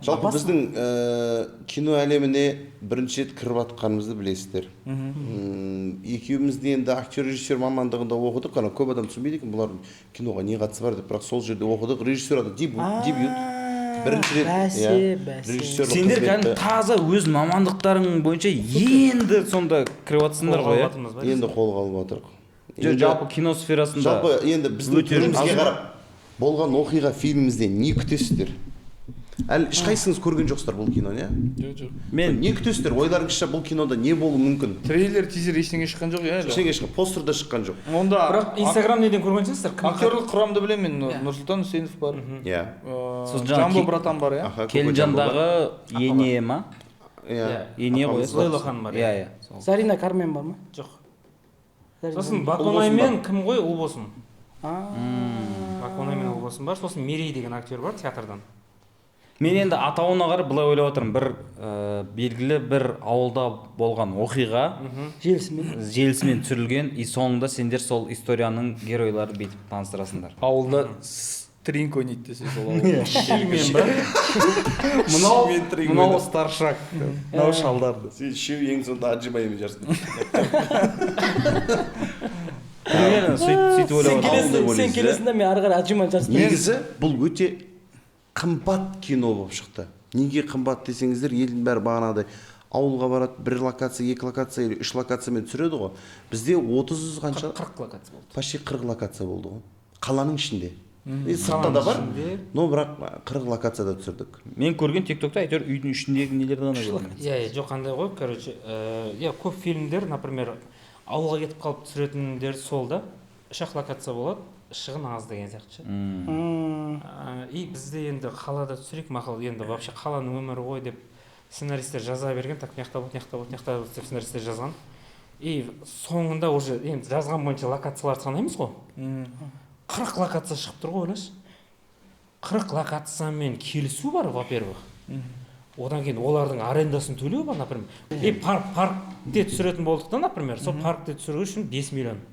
Жалпы біздің кино әлеміне бірінші рет кіріп жатқанымызды білесіздер. Екеуміз де енді актер режиссер мамандығында оқыдық. Ана көп адам түсінбейді екен, бұлардың киноға не қатысы бар деп, бірақ сол жерде оқыдық. Режиссерада дебют бірінші рет, Бәсе, иә, бәсе. режиссерлік Сендер қызметті кәдімгі таза өз мамандықтарың бойынша енді сонда кіріп жатсыңдар ғой, иә? Қолға алып жатырмыз ба? Енді қолға алып жатырық. Жоқ, жалпы кино сферасында. Жалпы енді біздің Өте түрімізге аз. қарап болған оқиға фильмімізден не күтесіздер? Әлі ешқайсыңыз көрген жоқсыздар бұл киноны, иә? Жоқ, жоқ. Мен Не күтесіздер? Ойларыңызша бұл кинода не болуы мүмкін? Трейлер, тизер ештеңе шыққан жоқ, иә, әлі. Ештеңе шыққан, постер да шыққан жоқ. Онда Бірақ Инстаграм неден көрген шығарсыздар? Кім актерлік құрамды білемін мен. Нұрсұлтан Үсенов бар. Иә. Сосын жаңа Жамбо братан бар, иә. Аха, Келінжандағы ене ма? Иә. Ене ғой. Апамыз бар. Лейла ханым бар. Иә, иә. Сол. Зарина Кармен бар ма? Жоқ. Зарина Сосын Кармен. Баконай мен кім ғой? Ұлбосын. А, Баконай мен Ұлбосын бар. Сосын Мерей деген актер бар театрдан. Мен енді атауына қарап былай ойлап отырмын. Бір белгілі бір ауылда болған оқиға желісімен. желісімен түсірілген, и соңында сендер сол историяның геройларын бүйтіп таныстырасыңдар. Ауылда тринг ойнайды десе сол ауылда. Шимен ба? Мынау Шимен тринг мынау ойнайды. старшак, мынау шалдарды. Сен үшеуі ең соңында отжиманиемен жарысты. Примерно сөйтіп Сен ойлап отырмын. Ауыл деп келесің, сен ойлайсыз, келесің да, мен ары қарай отжимание жарыстым. Негізі бұл өте қымбат кино болып шықты. Неге қымбат десеңіздер, елдің бәрі бағанағыдай Ауылға барады, бір локация, екі локация или үш локациямен түсіреді ғой. Бізде 30 қанша? 40 локация болды. Почти 40 локация болды ғой. Қаланың ішінде. И сыртта да бар, но бірақ 40 локацияда түсірдік. Мен көрген тиктокта әйтеуір үйдің ішіндегі нелерді ғана көрдім. Иә, жоқ, андай ғой, короче, иә, көп фильмдер, например, ауылға кетіп қалып түсіретіндер сол да, үш-ақ локация болады, шығын аз деген сияқты ше. И бізде енді қалада түсірейік, мақұл, енді вообще қаланың өмірі ғой деп сценаристер жаза берген, так, мына жақта болды, мына жақта болды, мына жақта болды деп сценаристер жазған. И соңында уже енді жазған бойынша локацияларды санаймыз ғой. 40 локация шығып тұр ғой, ойлашы. 40 локациямен келісу бар, во-первых. Одан кейін олардың арендасын төлеу бар, например. И паркте түсіретін болдық та, например, сол паркте түсіру үшін 5 миллион.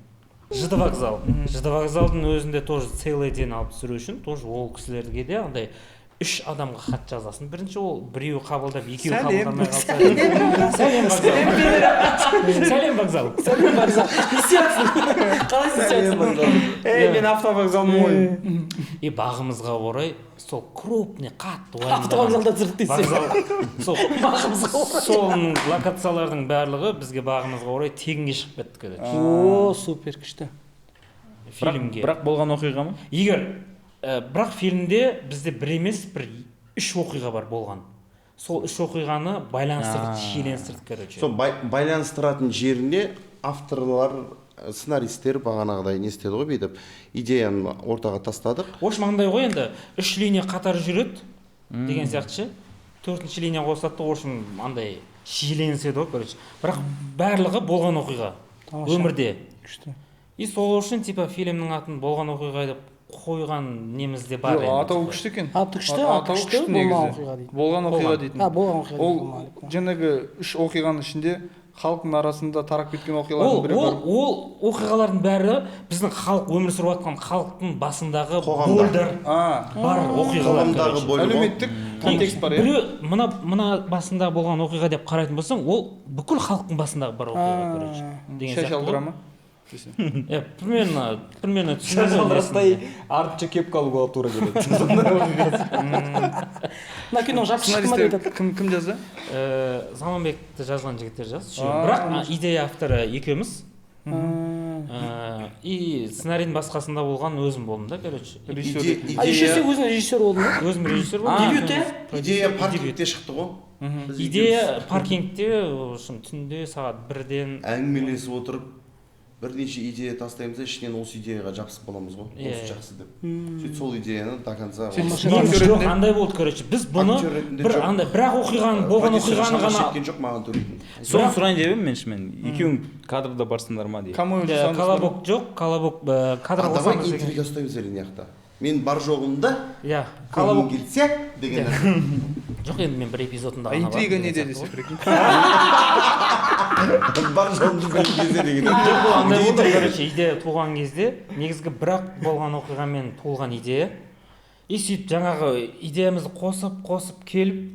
ЖД вокзал. ЖД вокзалдың өзінде тоже целый день алып түсіру үшін тоже ол кісілерге де андай 3 адамға хат жазасың. Бірінші ол біреуі қабылдап, екеуі қабылдамай қалса. Сәлем вокзал. Сәлем вокзал. Сәлем вокзал. Не істейатсың? Қалайсың, істейатсың? Ей, мен автовокзалмын ғой. И бағымызға орай сол крупный қатты уайымдаған Автовокзалда түсірдік дейсің. Вокзал. Сол Бағымызға орай. Сол локациялардың барлығы бізге бағымызға орай тегінге шығып кетті, короче. О, супер күшті. Фильмге. Бірақ болған оқиға ма? Егер бірақ фильмде бізде бір емес, бір үш оқиға бар болған. Сол үш оқиғаны байланыстырдық, шиеленістірдік, короче. Сол байланыстыратын жеріне авторлар, сценаристер бағанағыдай не істеді ғой, бүйтіп идеяны ортаға тастадық. В общем, андай ғой енді, үш линия қатар жүреді деген сияқты ше. Төртінші линия қосылады да, в общем, андай шиеленіседі ғой, короче. Бірақ барлығы болған оқиға өмірде. Күшті. И сол үшін типа фильмнің атын болған оқиға деп қойған неміз де бар. Жоқ, атауы күшті екен. Аты күшті, аты Атауы күшті, күшті болмаған негізі. оқиға дейді. Болған оқиға дейтін. А, болған оқиға. Ол жаңағы үш оқиғаның ішінде халықтың арасында тарап кеткен оқиғалардың Ол бірі ол бар. ол оқиғалардың бәрі біздің халық өмір сүріп жатқан халықтың басындағы Қоғамда. больдар А, бар оқиғалар. Қоғамдағы короче. боль ғой. әлеуметтік контекст бар, иә. Біреу мына басында болған оқиға деп қарайтын болсаң, ол бүкіл халықтың басындағы бар оқиға, короче. Деген Шаш сияқты ғой. алдыра ма? Иә, примерно Шаш түсіндім ғой алдырастай артынша кепка алуға тура келеді. Мына кино жақсы шықты ма деп Сценаристер айтады. кім жазды? Заманбекті жазған жігіттер жазды. Бірақ идея авторы екеуміз. И сценарийдің басқасында болған өзім болдым да, короче. Режиссер. А, еще сен өзің режиссер болдың ба? Өзім режиссер болдым. Дебют, иә? Идея паркингте шықты ғой. Біз Идея паркингте, в общем, түнде сағат 1-ден әңгімелесіп отырып бірнеше идея тастаймыз да, ішінен осы идеяға жабысып қаламыз ғой. Иә, Осы иә. жақсы деп. Сөйтіп сол идеяны до конца Сөйтіп Негізі Актер жоқ, ретінде? андай болды, короче. Біз бұны Актер ретінде бір жоқ. андай бірақ оқиғаны, болған Продюсер оқиғаны шама ғана шеккен жоқ маған төлейтін. Соны сұрайын деп едім мен шынымен. Екеуің кадрда барсыңдар ма деп. Камео Иә, жасадыңыз ба? Колобок жоқ, колобок кадрға А давай қосамыз деген. интрига ұстаймыз әлі мына жақта. Мен бар жоғымда Иә, көргің колобок келсе деген нәрсе. жоқ, енді мен бір эпизодында А ғана интрига бармын неде деген десе, сияқты прикинь. Бар жоғымды көргің келсе деген. ғой. Жоқ, бұл андай болды, короче, идея туған кезде негізгі бірақ болған оқиғамен туылған идея. И сөйтіп жаңағы идеямызды қосып келіп,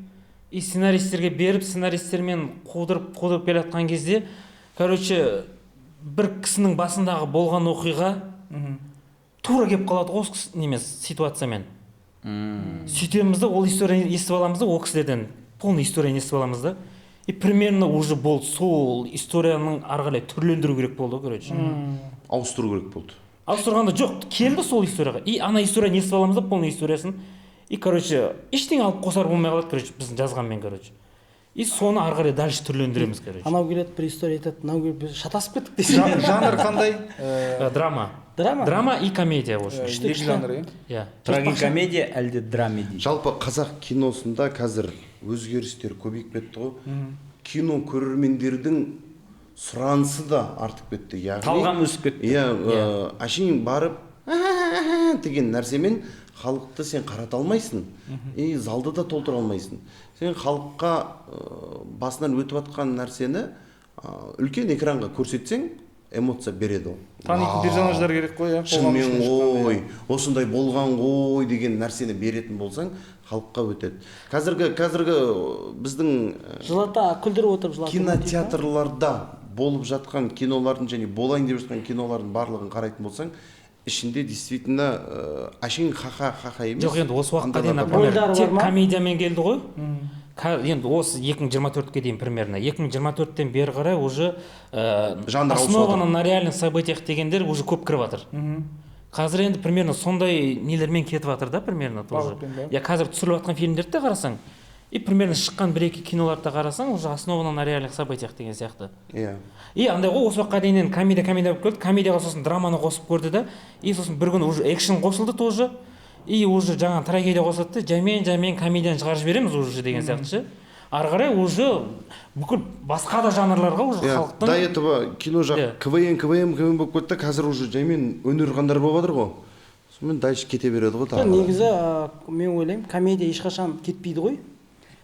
и сценаристерге беріп, сценаристермен қудырып келе жатқан кезде, короче, бір кісінің басындағы болған оқиға тура келіп қалады ғой осы немен, ситуациямен. Сөйтеміз да, ол историяны естіп аламыз да, ол кісілерден полный историяны естіп аламыз да. И примерно уже болды, сол историяның ары қарай түрлендіру керек болды, короче. Ауыстыру керек болды. Ауыстырғанда жоқ, келді сол историяға. И ана историяны естіп аламыз да, полный историясын. И, короче, ештеңе алып қосар болмай қалады, короче, біздің жазғанмен, короче. И соны ары қарай дальше түрлендіреміз, короче. Анау келеді, бір история айтады, мынау келіп, біз шатасып кеттік дейсің. Жанр қандай? Драма. Драма? Драма и комедия, в общем. Екі жанр, иә. Иә. Трагикомедия әлде драмеди? Жалпы қазақ киносында қазір өзгерістер көбейіп кетті ғой. Кино көрермендердің сұранысы да артып кетті. Яғни Талғам өсіп кетті. Иә, әшейін барып деген нәрсемен халықты сен қарата алмайсың. И залды да толтыра алмайсың. Сен халыққа басынан өтіп жатқан нәрсені үлкен экранға көрсетсең, эмоция береді ол. Танитын персонаждар керек қой, иә. Шынымен ғой, осындай болған ғой деген нәрсені беретін болсаң, халыққа өтеді. Қазіргі біздің жылата, күлдіріп отырып жылата. Кинотеатрларда болып жатқан кинолардың және болайын деп жатқан кинолардың барлығын қарайтын болсаң, ішінде действительно әшейін ха-ха емес. Жоқ, енді осы уақытқа дейін, Андайлар да бар. например, Рольдары тек бар ма? комедиямен келді ғой. Енді осы 2024-ке дейін примерно. 2024-тен бері қарай уже Жанр ауысып основано на реальных событиях дегендер уже көп кіріп жатыр. Қазір енді примерно сондай нелермен кетіп жатыр да, примерно тоже. Бағытпен, да. Я қазір түсіріліп жатқан фильмдерді де қарасаң, и примерно шыққан бір екі киноларды да қарасаң, уже основано на реальных событиях деген сияқты. И андай ғой, осы уақытқа дейін енді комедия, комедия болып келді, комедияға сосын драманы қосып көрді да, и сосын бір күні уже экшн қосылды тоже, и уже жаңа трагедия қосылды да, жаймен жаймен комедияны шығарып жібереміз уже деген сияқты ше. Ары қарай уже бүкіл басқа да жанрларға уже халықтың До этого кино жақ КВН, КВН, КВН болып кетті, қазір уже жаймен өнер қандар болып жатыр ғой, сонымен дальше кете береді ғой тағы. Негізі мен ойлаймын, комедия ешқашан кетпейді ғой,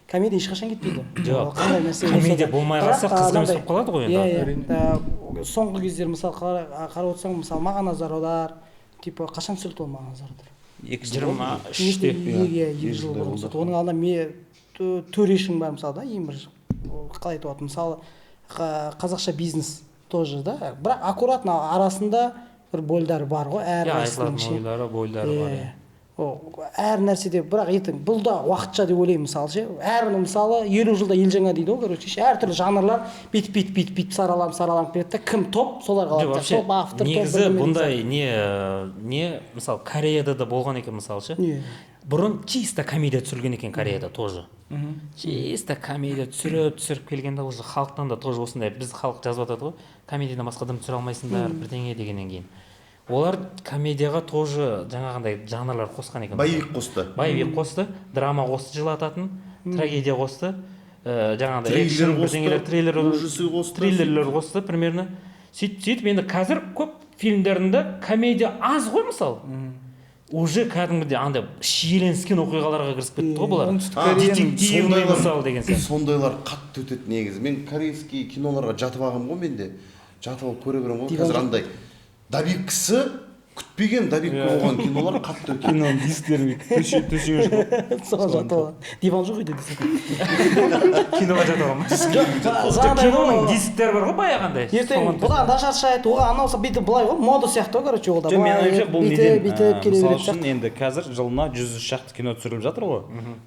комедия ешқашан кетпейді. Жоқ. Қандай нәрсе болса Комедия да. болмай Бірақ, қалса, қызық емес мынандай- болып қалады ғой енді. Иә, иә. Соңғы кездері, мысалы, қарап отырсаң, мысалы, «Маған назар аудар», типа, қашан түсірілді ол «Маған назар аудар»? 2 жыл 23-те. Иә, Екі 2 жыл жылдай бұрын болды. түсірді. Оның алдында «Төрешің» бар, мысалы, да, ең бір ол қалай айтуға, мысалы, «Қазақша бизнес» тоже да, бірақ аккуратно арасында бір больдары бар ғой Иә, әрқайсысының айтылатын ше. ойлары, бойлары бар. Иә. О, әр нәрседе, бірақ ертең бұл да уақытша деп ойлаймын, мысалы ше. Әрбір, мысалы, 50 жылда ел жаңа дейді ғой, короче ше, әртүрлі жанрлар бүйтіп, бүйтіп, бүйтіп, бүйтіп сараланып, сараланып келеді да, кім топ, солар Жоқ, қалады. вообще Топ автор, топ негізі бірдеме деген. бұндай не, мысалы, Кореяда да болған екен, мысалы ше. Бұрын чисто комедия түсірілген екен Кореяда тоже. Чисто комедия түсіріп, түсіріп келгенде уже халықтан да тоже осындай, біз халық жазып жатады ғой, комедиядан басқа дым түсіре алмайсыңдар бірдеңе дегеннен кейін олар комедияға тоже жаңағындай жанрлар қосқан екен. Боевик қосты. Боевик қосты, драма қосты, жылататын трагедия қосты, жаңағыдай Триллер экшн қосты, бірдеңелер, триллер, ужасы қосты. Триллерлер қосты примерно. Сөйтіп, сөйтіп енді қазір көп фильмдерінде комедия аз ғой, мысалы, уже кәдімгідей андай шиеленіскен оқиғаларға кірісіп кетті ғой бұлар. Оңтүстік А, Кореяның Детективный, сондайлар- мысалы, деген сияқты. Сондайлар қатты өтеді негізі. Мен корейский киноларға жатып алғанмын ғой, мен де жатып алып көре беремін ғой. Диван Қазір жоқ. андай добивкасы, күтпеген добивка болған кинолар қатты өтеді. Киноның дисктері бүйтіп төсеге шығып Соған жатып алған, диван жоқ үйде десең. Киноға жатып алған ма? Жаңағыдай Киноның ғой, дисктері бар ғой баяғындай. ертең бұдан нашар шығады, оған анау бүйтіп былай ғой, мода сияқты ғой, короче, ол да Жоқ, менің былай ойымша, бұл бүйтіп, неден бүйтіп келе мысалы беретін үшін, сияқты. енді қазір жылына 100 шақты кино түсіріліп жатыр ғой,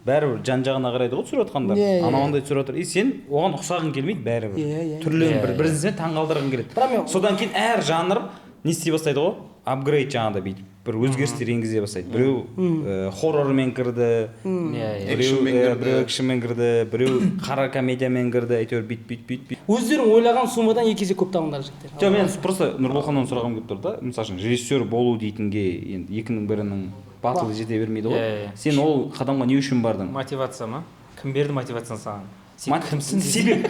бәрібір жан жағына қарайды ғой түсіріп жатқандар. Иә, иә. Анау андай түсіріп жатыр, и сен оған ұқсағың келмейді бәрібір. Иә, иә. Түрленіп, Иә, бір иә. бір нәрсені таңғалдырғың келеді. Бірақ мен- Содан кейін әр жанр не істей бастайды ғой, апгрейд, жаңағыдай бүйтіп бір өзгерістер енгізе бастайды. Біреу хоррормен кірді, Иә, иә. біреу Экшнмен кірді. Біреу экшнмен кірді, біреу қара комедиямен кірді, әйтеуір бүйтіп, бүйтіп, бүйтіп, бүйтіп. Өздерің ойлаған суммадан екі есе көп табыңдар, жігіттер. Жоқ, мен просто Нұрболханнан сұрағым келіп тұр да. Мысалы үшін, режиссер болу дейтінге енді екінің бірінің батылы жете бермейді ғой. Иә, иә. Сен ол қадамға не үшін бардың? Мотивация ма? Кім берді мотивацияны саған? Сен кімсің? Себеп.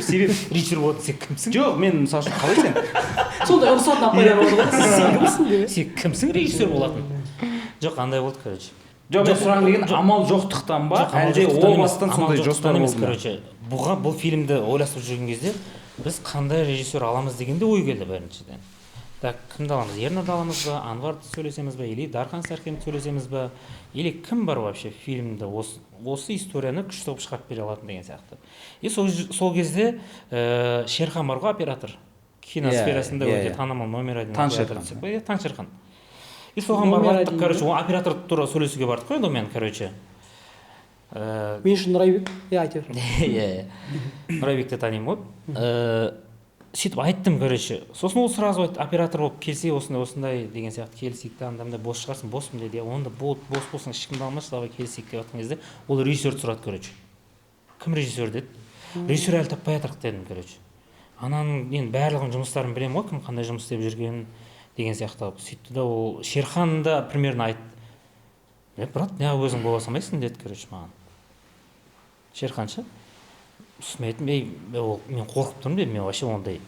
Режиссер болатын сен кімсің? Жоқ, мен, мысалы үшін, қалай сен Сондай ұрысатын апайлар болады ғой, сен кімсің деп. Сен кімсің режиссер болатын? Жоқ, андай болды, короче. Жоқ, мен сұрағым деген, амал жоқтықтан ба, Жоқ, амал әлде жоқтықтан о емес, бастан амал сондай жоқтықтан жоспар емес, болды ма? Короче, бұған, бұл фильмді ойласып жүрген кезде біз қандай режиссер аламыз дегенде ой келді біріншіден. Так, кімді аламыз? Ернарды аламыз ба, Анварды сөйлесеміз ба, или Дархан Сәркенді сөйлесеміз ба, или кім бар вообще фильмді осы историяны күшті қылып шығарып бере алатын деген сияқты. И сол кезде Шерхан бар ғой, оператор, киносферасында Иә, өте иә. танымал, номер один Таң оператор Шерхан. десек па? Иә, Таң Шерхан. И соған барып Номер айттық, один. короче, ол оператор туралы сөйлесуге бардық қой енді онымен, короче. Мен үшін Нұрайбек, иә, айта бер. Иә, иә, Нұрайбекті танимын ғой. Сөйтіп айттым, короче. Сосын ол сразу айтты, оператор болып келсе, осындай, осындай деген сияқты, келісейік та, анда мындай, бос шығарсың, боспын деді. Иә, онда болды, бос болсаң, ешкімді алмашы, давай келісейік деп жатқан кезде ол режиссерді сұрады, короче. Кім режиссер деді. Режиссер әлі таппай жатырық дедім, короче. Ананың енді барлығын, жұмыстарын білемін ғой, кім қандай жұмыс істеп жүргенін деген сияқты қылып. Сөйтті да, ол Шерхан да примерно айтты: «Е, брат, неғып өзің бола салмайсың?» — деді, короче, маған Шерхан ше. Сосын мен айттым: «Ей, ол мен қорқып тұрмын, — дедім, — мен вообще ондай,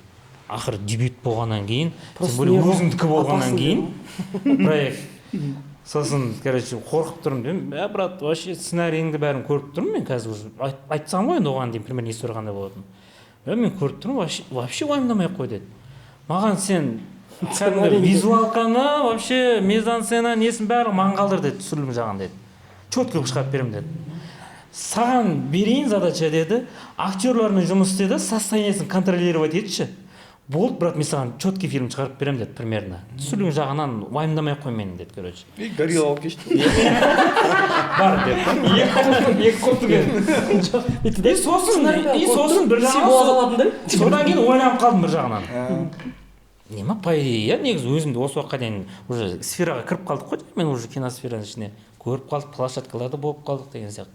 ақыры дебют болғаннан кейін, тем Просто более не ғой, өзіңдікі болғаннан опасно. кейін проект, сосын, короче, қорқып тұрмын», — дедім. «Ә, брат, вообще сценарийіңді бәрін көріп тұрмын мен қазір уже, айтсам ғой енді оған дейін примерно история қандай болатынын. Ә, мен көріп тұрмын, вообще, вообще уайымдамай ақ қой, — деді маған. — Сен кәдімгі визуалканы, вообще мизансцена несін, бәрін маған қалдыр, — деді, — түсірілім жағын, — деді, — четко қылып шығарып беремін, — деді, — саған берейін задача, — деді, — актерлармен жұмыс істе де, состояниесін контролировать етші, болды, брат, мен саған четкий фильм шығарып беремін, — деді, — примерно түсірілім жағынан уайымдамай ақ қой мені, — деді, короче. И горилла алып келші. Бар деп. Екі қолтымен. И сосын бір жағынан, содан кейін ойланып қалдым бір жағынан. Не ма, по идее, иә, негізі өзімді осы уақытқа дейін уже сфераға кіріп қалдық қой, мен уже киносфераның ішіне көріп қалдық, площадкаларда болып қалдық деген сияқты.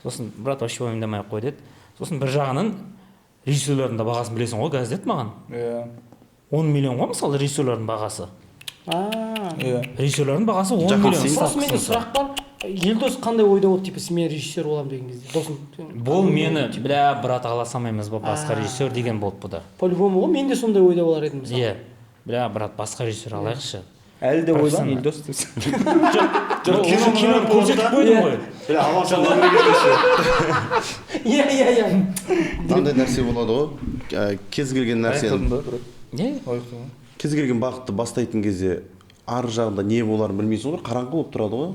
Сосын брат вообще уайымдамай ақ қой деді. Сосын бір жағынан режиссерлердің де бағасын білесің ғой қазір деді маған. Иә. 10 миллион ғой мысалы режиссерлердің бағасы. Иә. Режиссерлердің бағасы 10 миллион. Сосын менде сұрақ бар. Елдос қандай ойда болды, типа мен режиссер боламын деген кезде? Досым. Бұл мені, бля, брат ала салмаймыз ба, басқа режиссер деген болды бұда. По-любому ғой, мен де сондай ойда болар едім мысалы. Иә. Бля, брат, басқа режиссер алайықшы. Әлі де ойлан Елдос деп. Жоқ, киноны көрсетіп қойдым ғой. Бля, ала салмай кетші. Иә, иә, иә. Мынандай нәрсе болады ғой. Кез келген нәрсені. Не? Кез келген бағытты бастайтын кезде ар жағында не боларын білмейсің ғой, қараңғы болып тұрады ғой.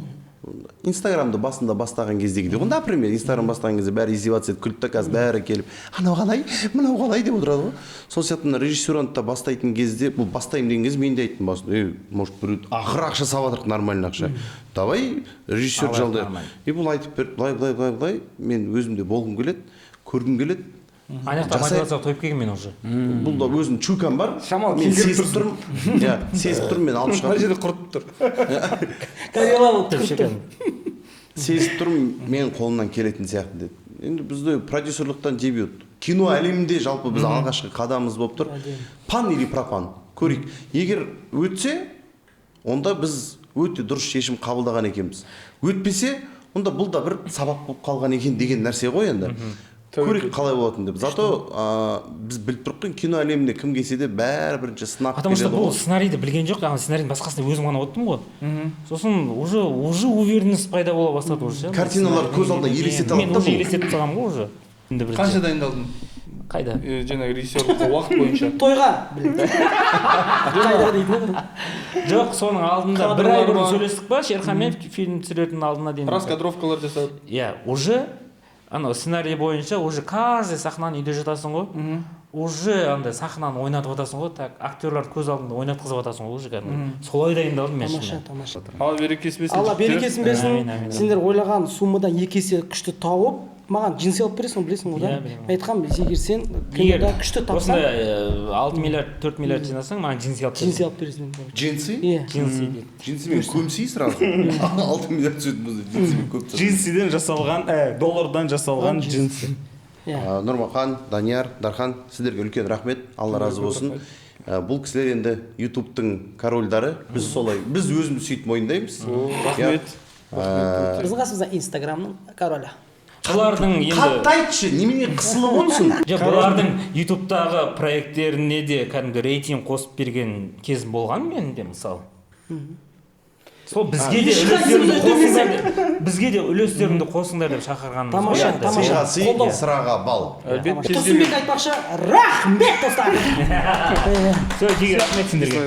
Инстаграмды басында бастаған кездегідей ғой, например, Инстаграм бастаған кезде бәрі издеваться етіп күлді да, қазір бәрі келіп анау қалай, мынау қалай деп отырады ғой. Сол сияқты мына режиссераны да бастайтын кезде, бұл бастаймын деген кезде мен де айттым басында, может біреу ақыры ақша салып жатырық, нормальный ақша, давай режиссер жалдайық. И бұл айтып берді, былай былай былай былай, мен өзім де болғым келеді, көргім келеді. Ана жақта мотивацияға тойып келген мен уже. Бұл да өзінің чуйкам бар. Шамалы мен сезіп тұрмын. Иә, сезіп тұрмын, мен алып шығамын. Мына жерде құртып тұр. Сезіп тұрмын, мен қолымнан келетін сияқты деді. Енді бізде продюсерлықтан дебют. Кино әлемінде жалпы біз алғашқы қадамымыз болып тұр. Пан или пропан. Көрейік. Егер өтсе, онда біз өте дұрыс шешім қабылдаған екенбіз. Өтпесе, онда бұл да бір сабақ болып қалған екен деген нәрсе ғой енді. Көрейік қалай болатын деп. Зато біз біліп тұрық қой, кино әлемінде кім келсе де бәрі бірінші сынақ келеді. Потому что бұл сценарийді білген жоқ, ана сценарийдің басқасында өзім ғана отырдым ғой. Сосын уже уверенность пайда бола бастады уже. Картиналар көз алдына елестете алады. Мен уже елестетіп салғанмын ғой уже. Қанша дайындалдың? Қайда? Жаңағы режиссерлыққа уақыт бойынша. Тойға. Қайда дейтін. Жоқ, соның алдында бір ай бұрын сөйлестік па, Шерханмен фильм түсіретін алдына дейін. Раскадровкалар жасады. Иә, уже анау сценарий бойынша уже каждый сахнаны үйде жатасың ғой, уже андай сахнаны ойнатып жатасың ғой, так актерларды көз алдыңда ойнатқызып жатасың ғой уже кәдімгі. Солай дайындалдым мен. Тамаша, тамаша. Алла берекесін берсін. Алла берекесін берсін. Сендер ойлаған суммадан екі есе күшті тауып, маған джинсы алып бересің, білесің ғой да? Мен айтқанмын, егер сен кинода күшті тапсаң, осындай 6 миллиард, 4 миллиард жинасаң, маған джинсы алып бересің. Джинсы алып бересің. Джинсы? Иә. Джинсы дейді. Джинсымен көмсей сразу. 6 миллиард түсетін болса, джинсымен көп түседі. Джинсиден жасалған, доллардан жасалған джинсы. Нұрмахан, Данияр, Дархан, сіздерге үлкен рахмет. Алла разы болсын. Бұл кісілер енді YouTube'тың корольдары. Біз солай, біз өзіміз сөйтіп мойындаймыз. Рахмет. Біздің қасымызда Инстаграмның королі. Бұлардың енді қатты айтшы, немене қысылып отырсың? Жоқ, бұлардың YouTube'тағы проекттеріне де кәдімгі рейтинг қосып берген кезім болған менің де мысалы. Сол бізге де үлестеріңді қосыңдар деп, бізге де үлестеріңді қосыңдар деп шақырғанымыз. Тамаша, тамаша. Қолдау. Сыраға бал. Тұрсынбек айтпақшы, рахмет достар. Все, рахмет сендерге.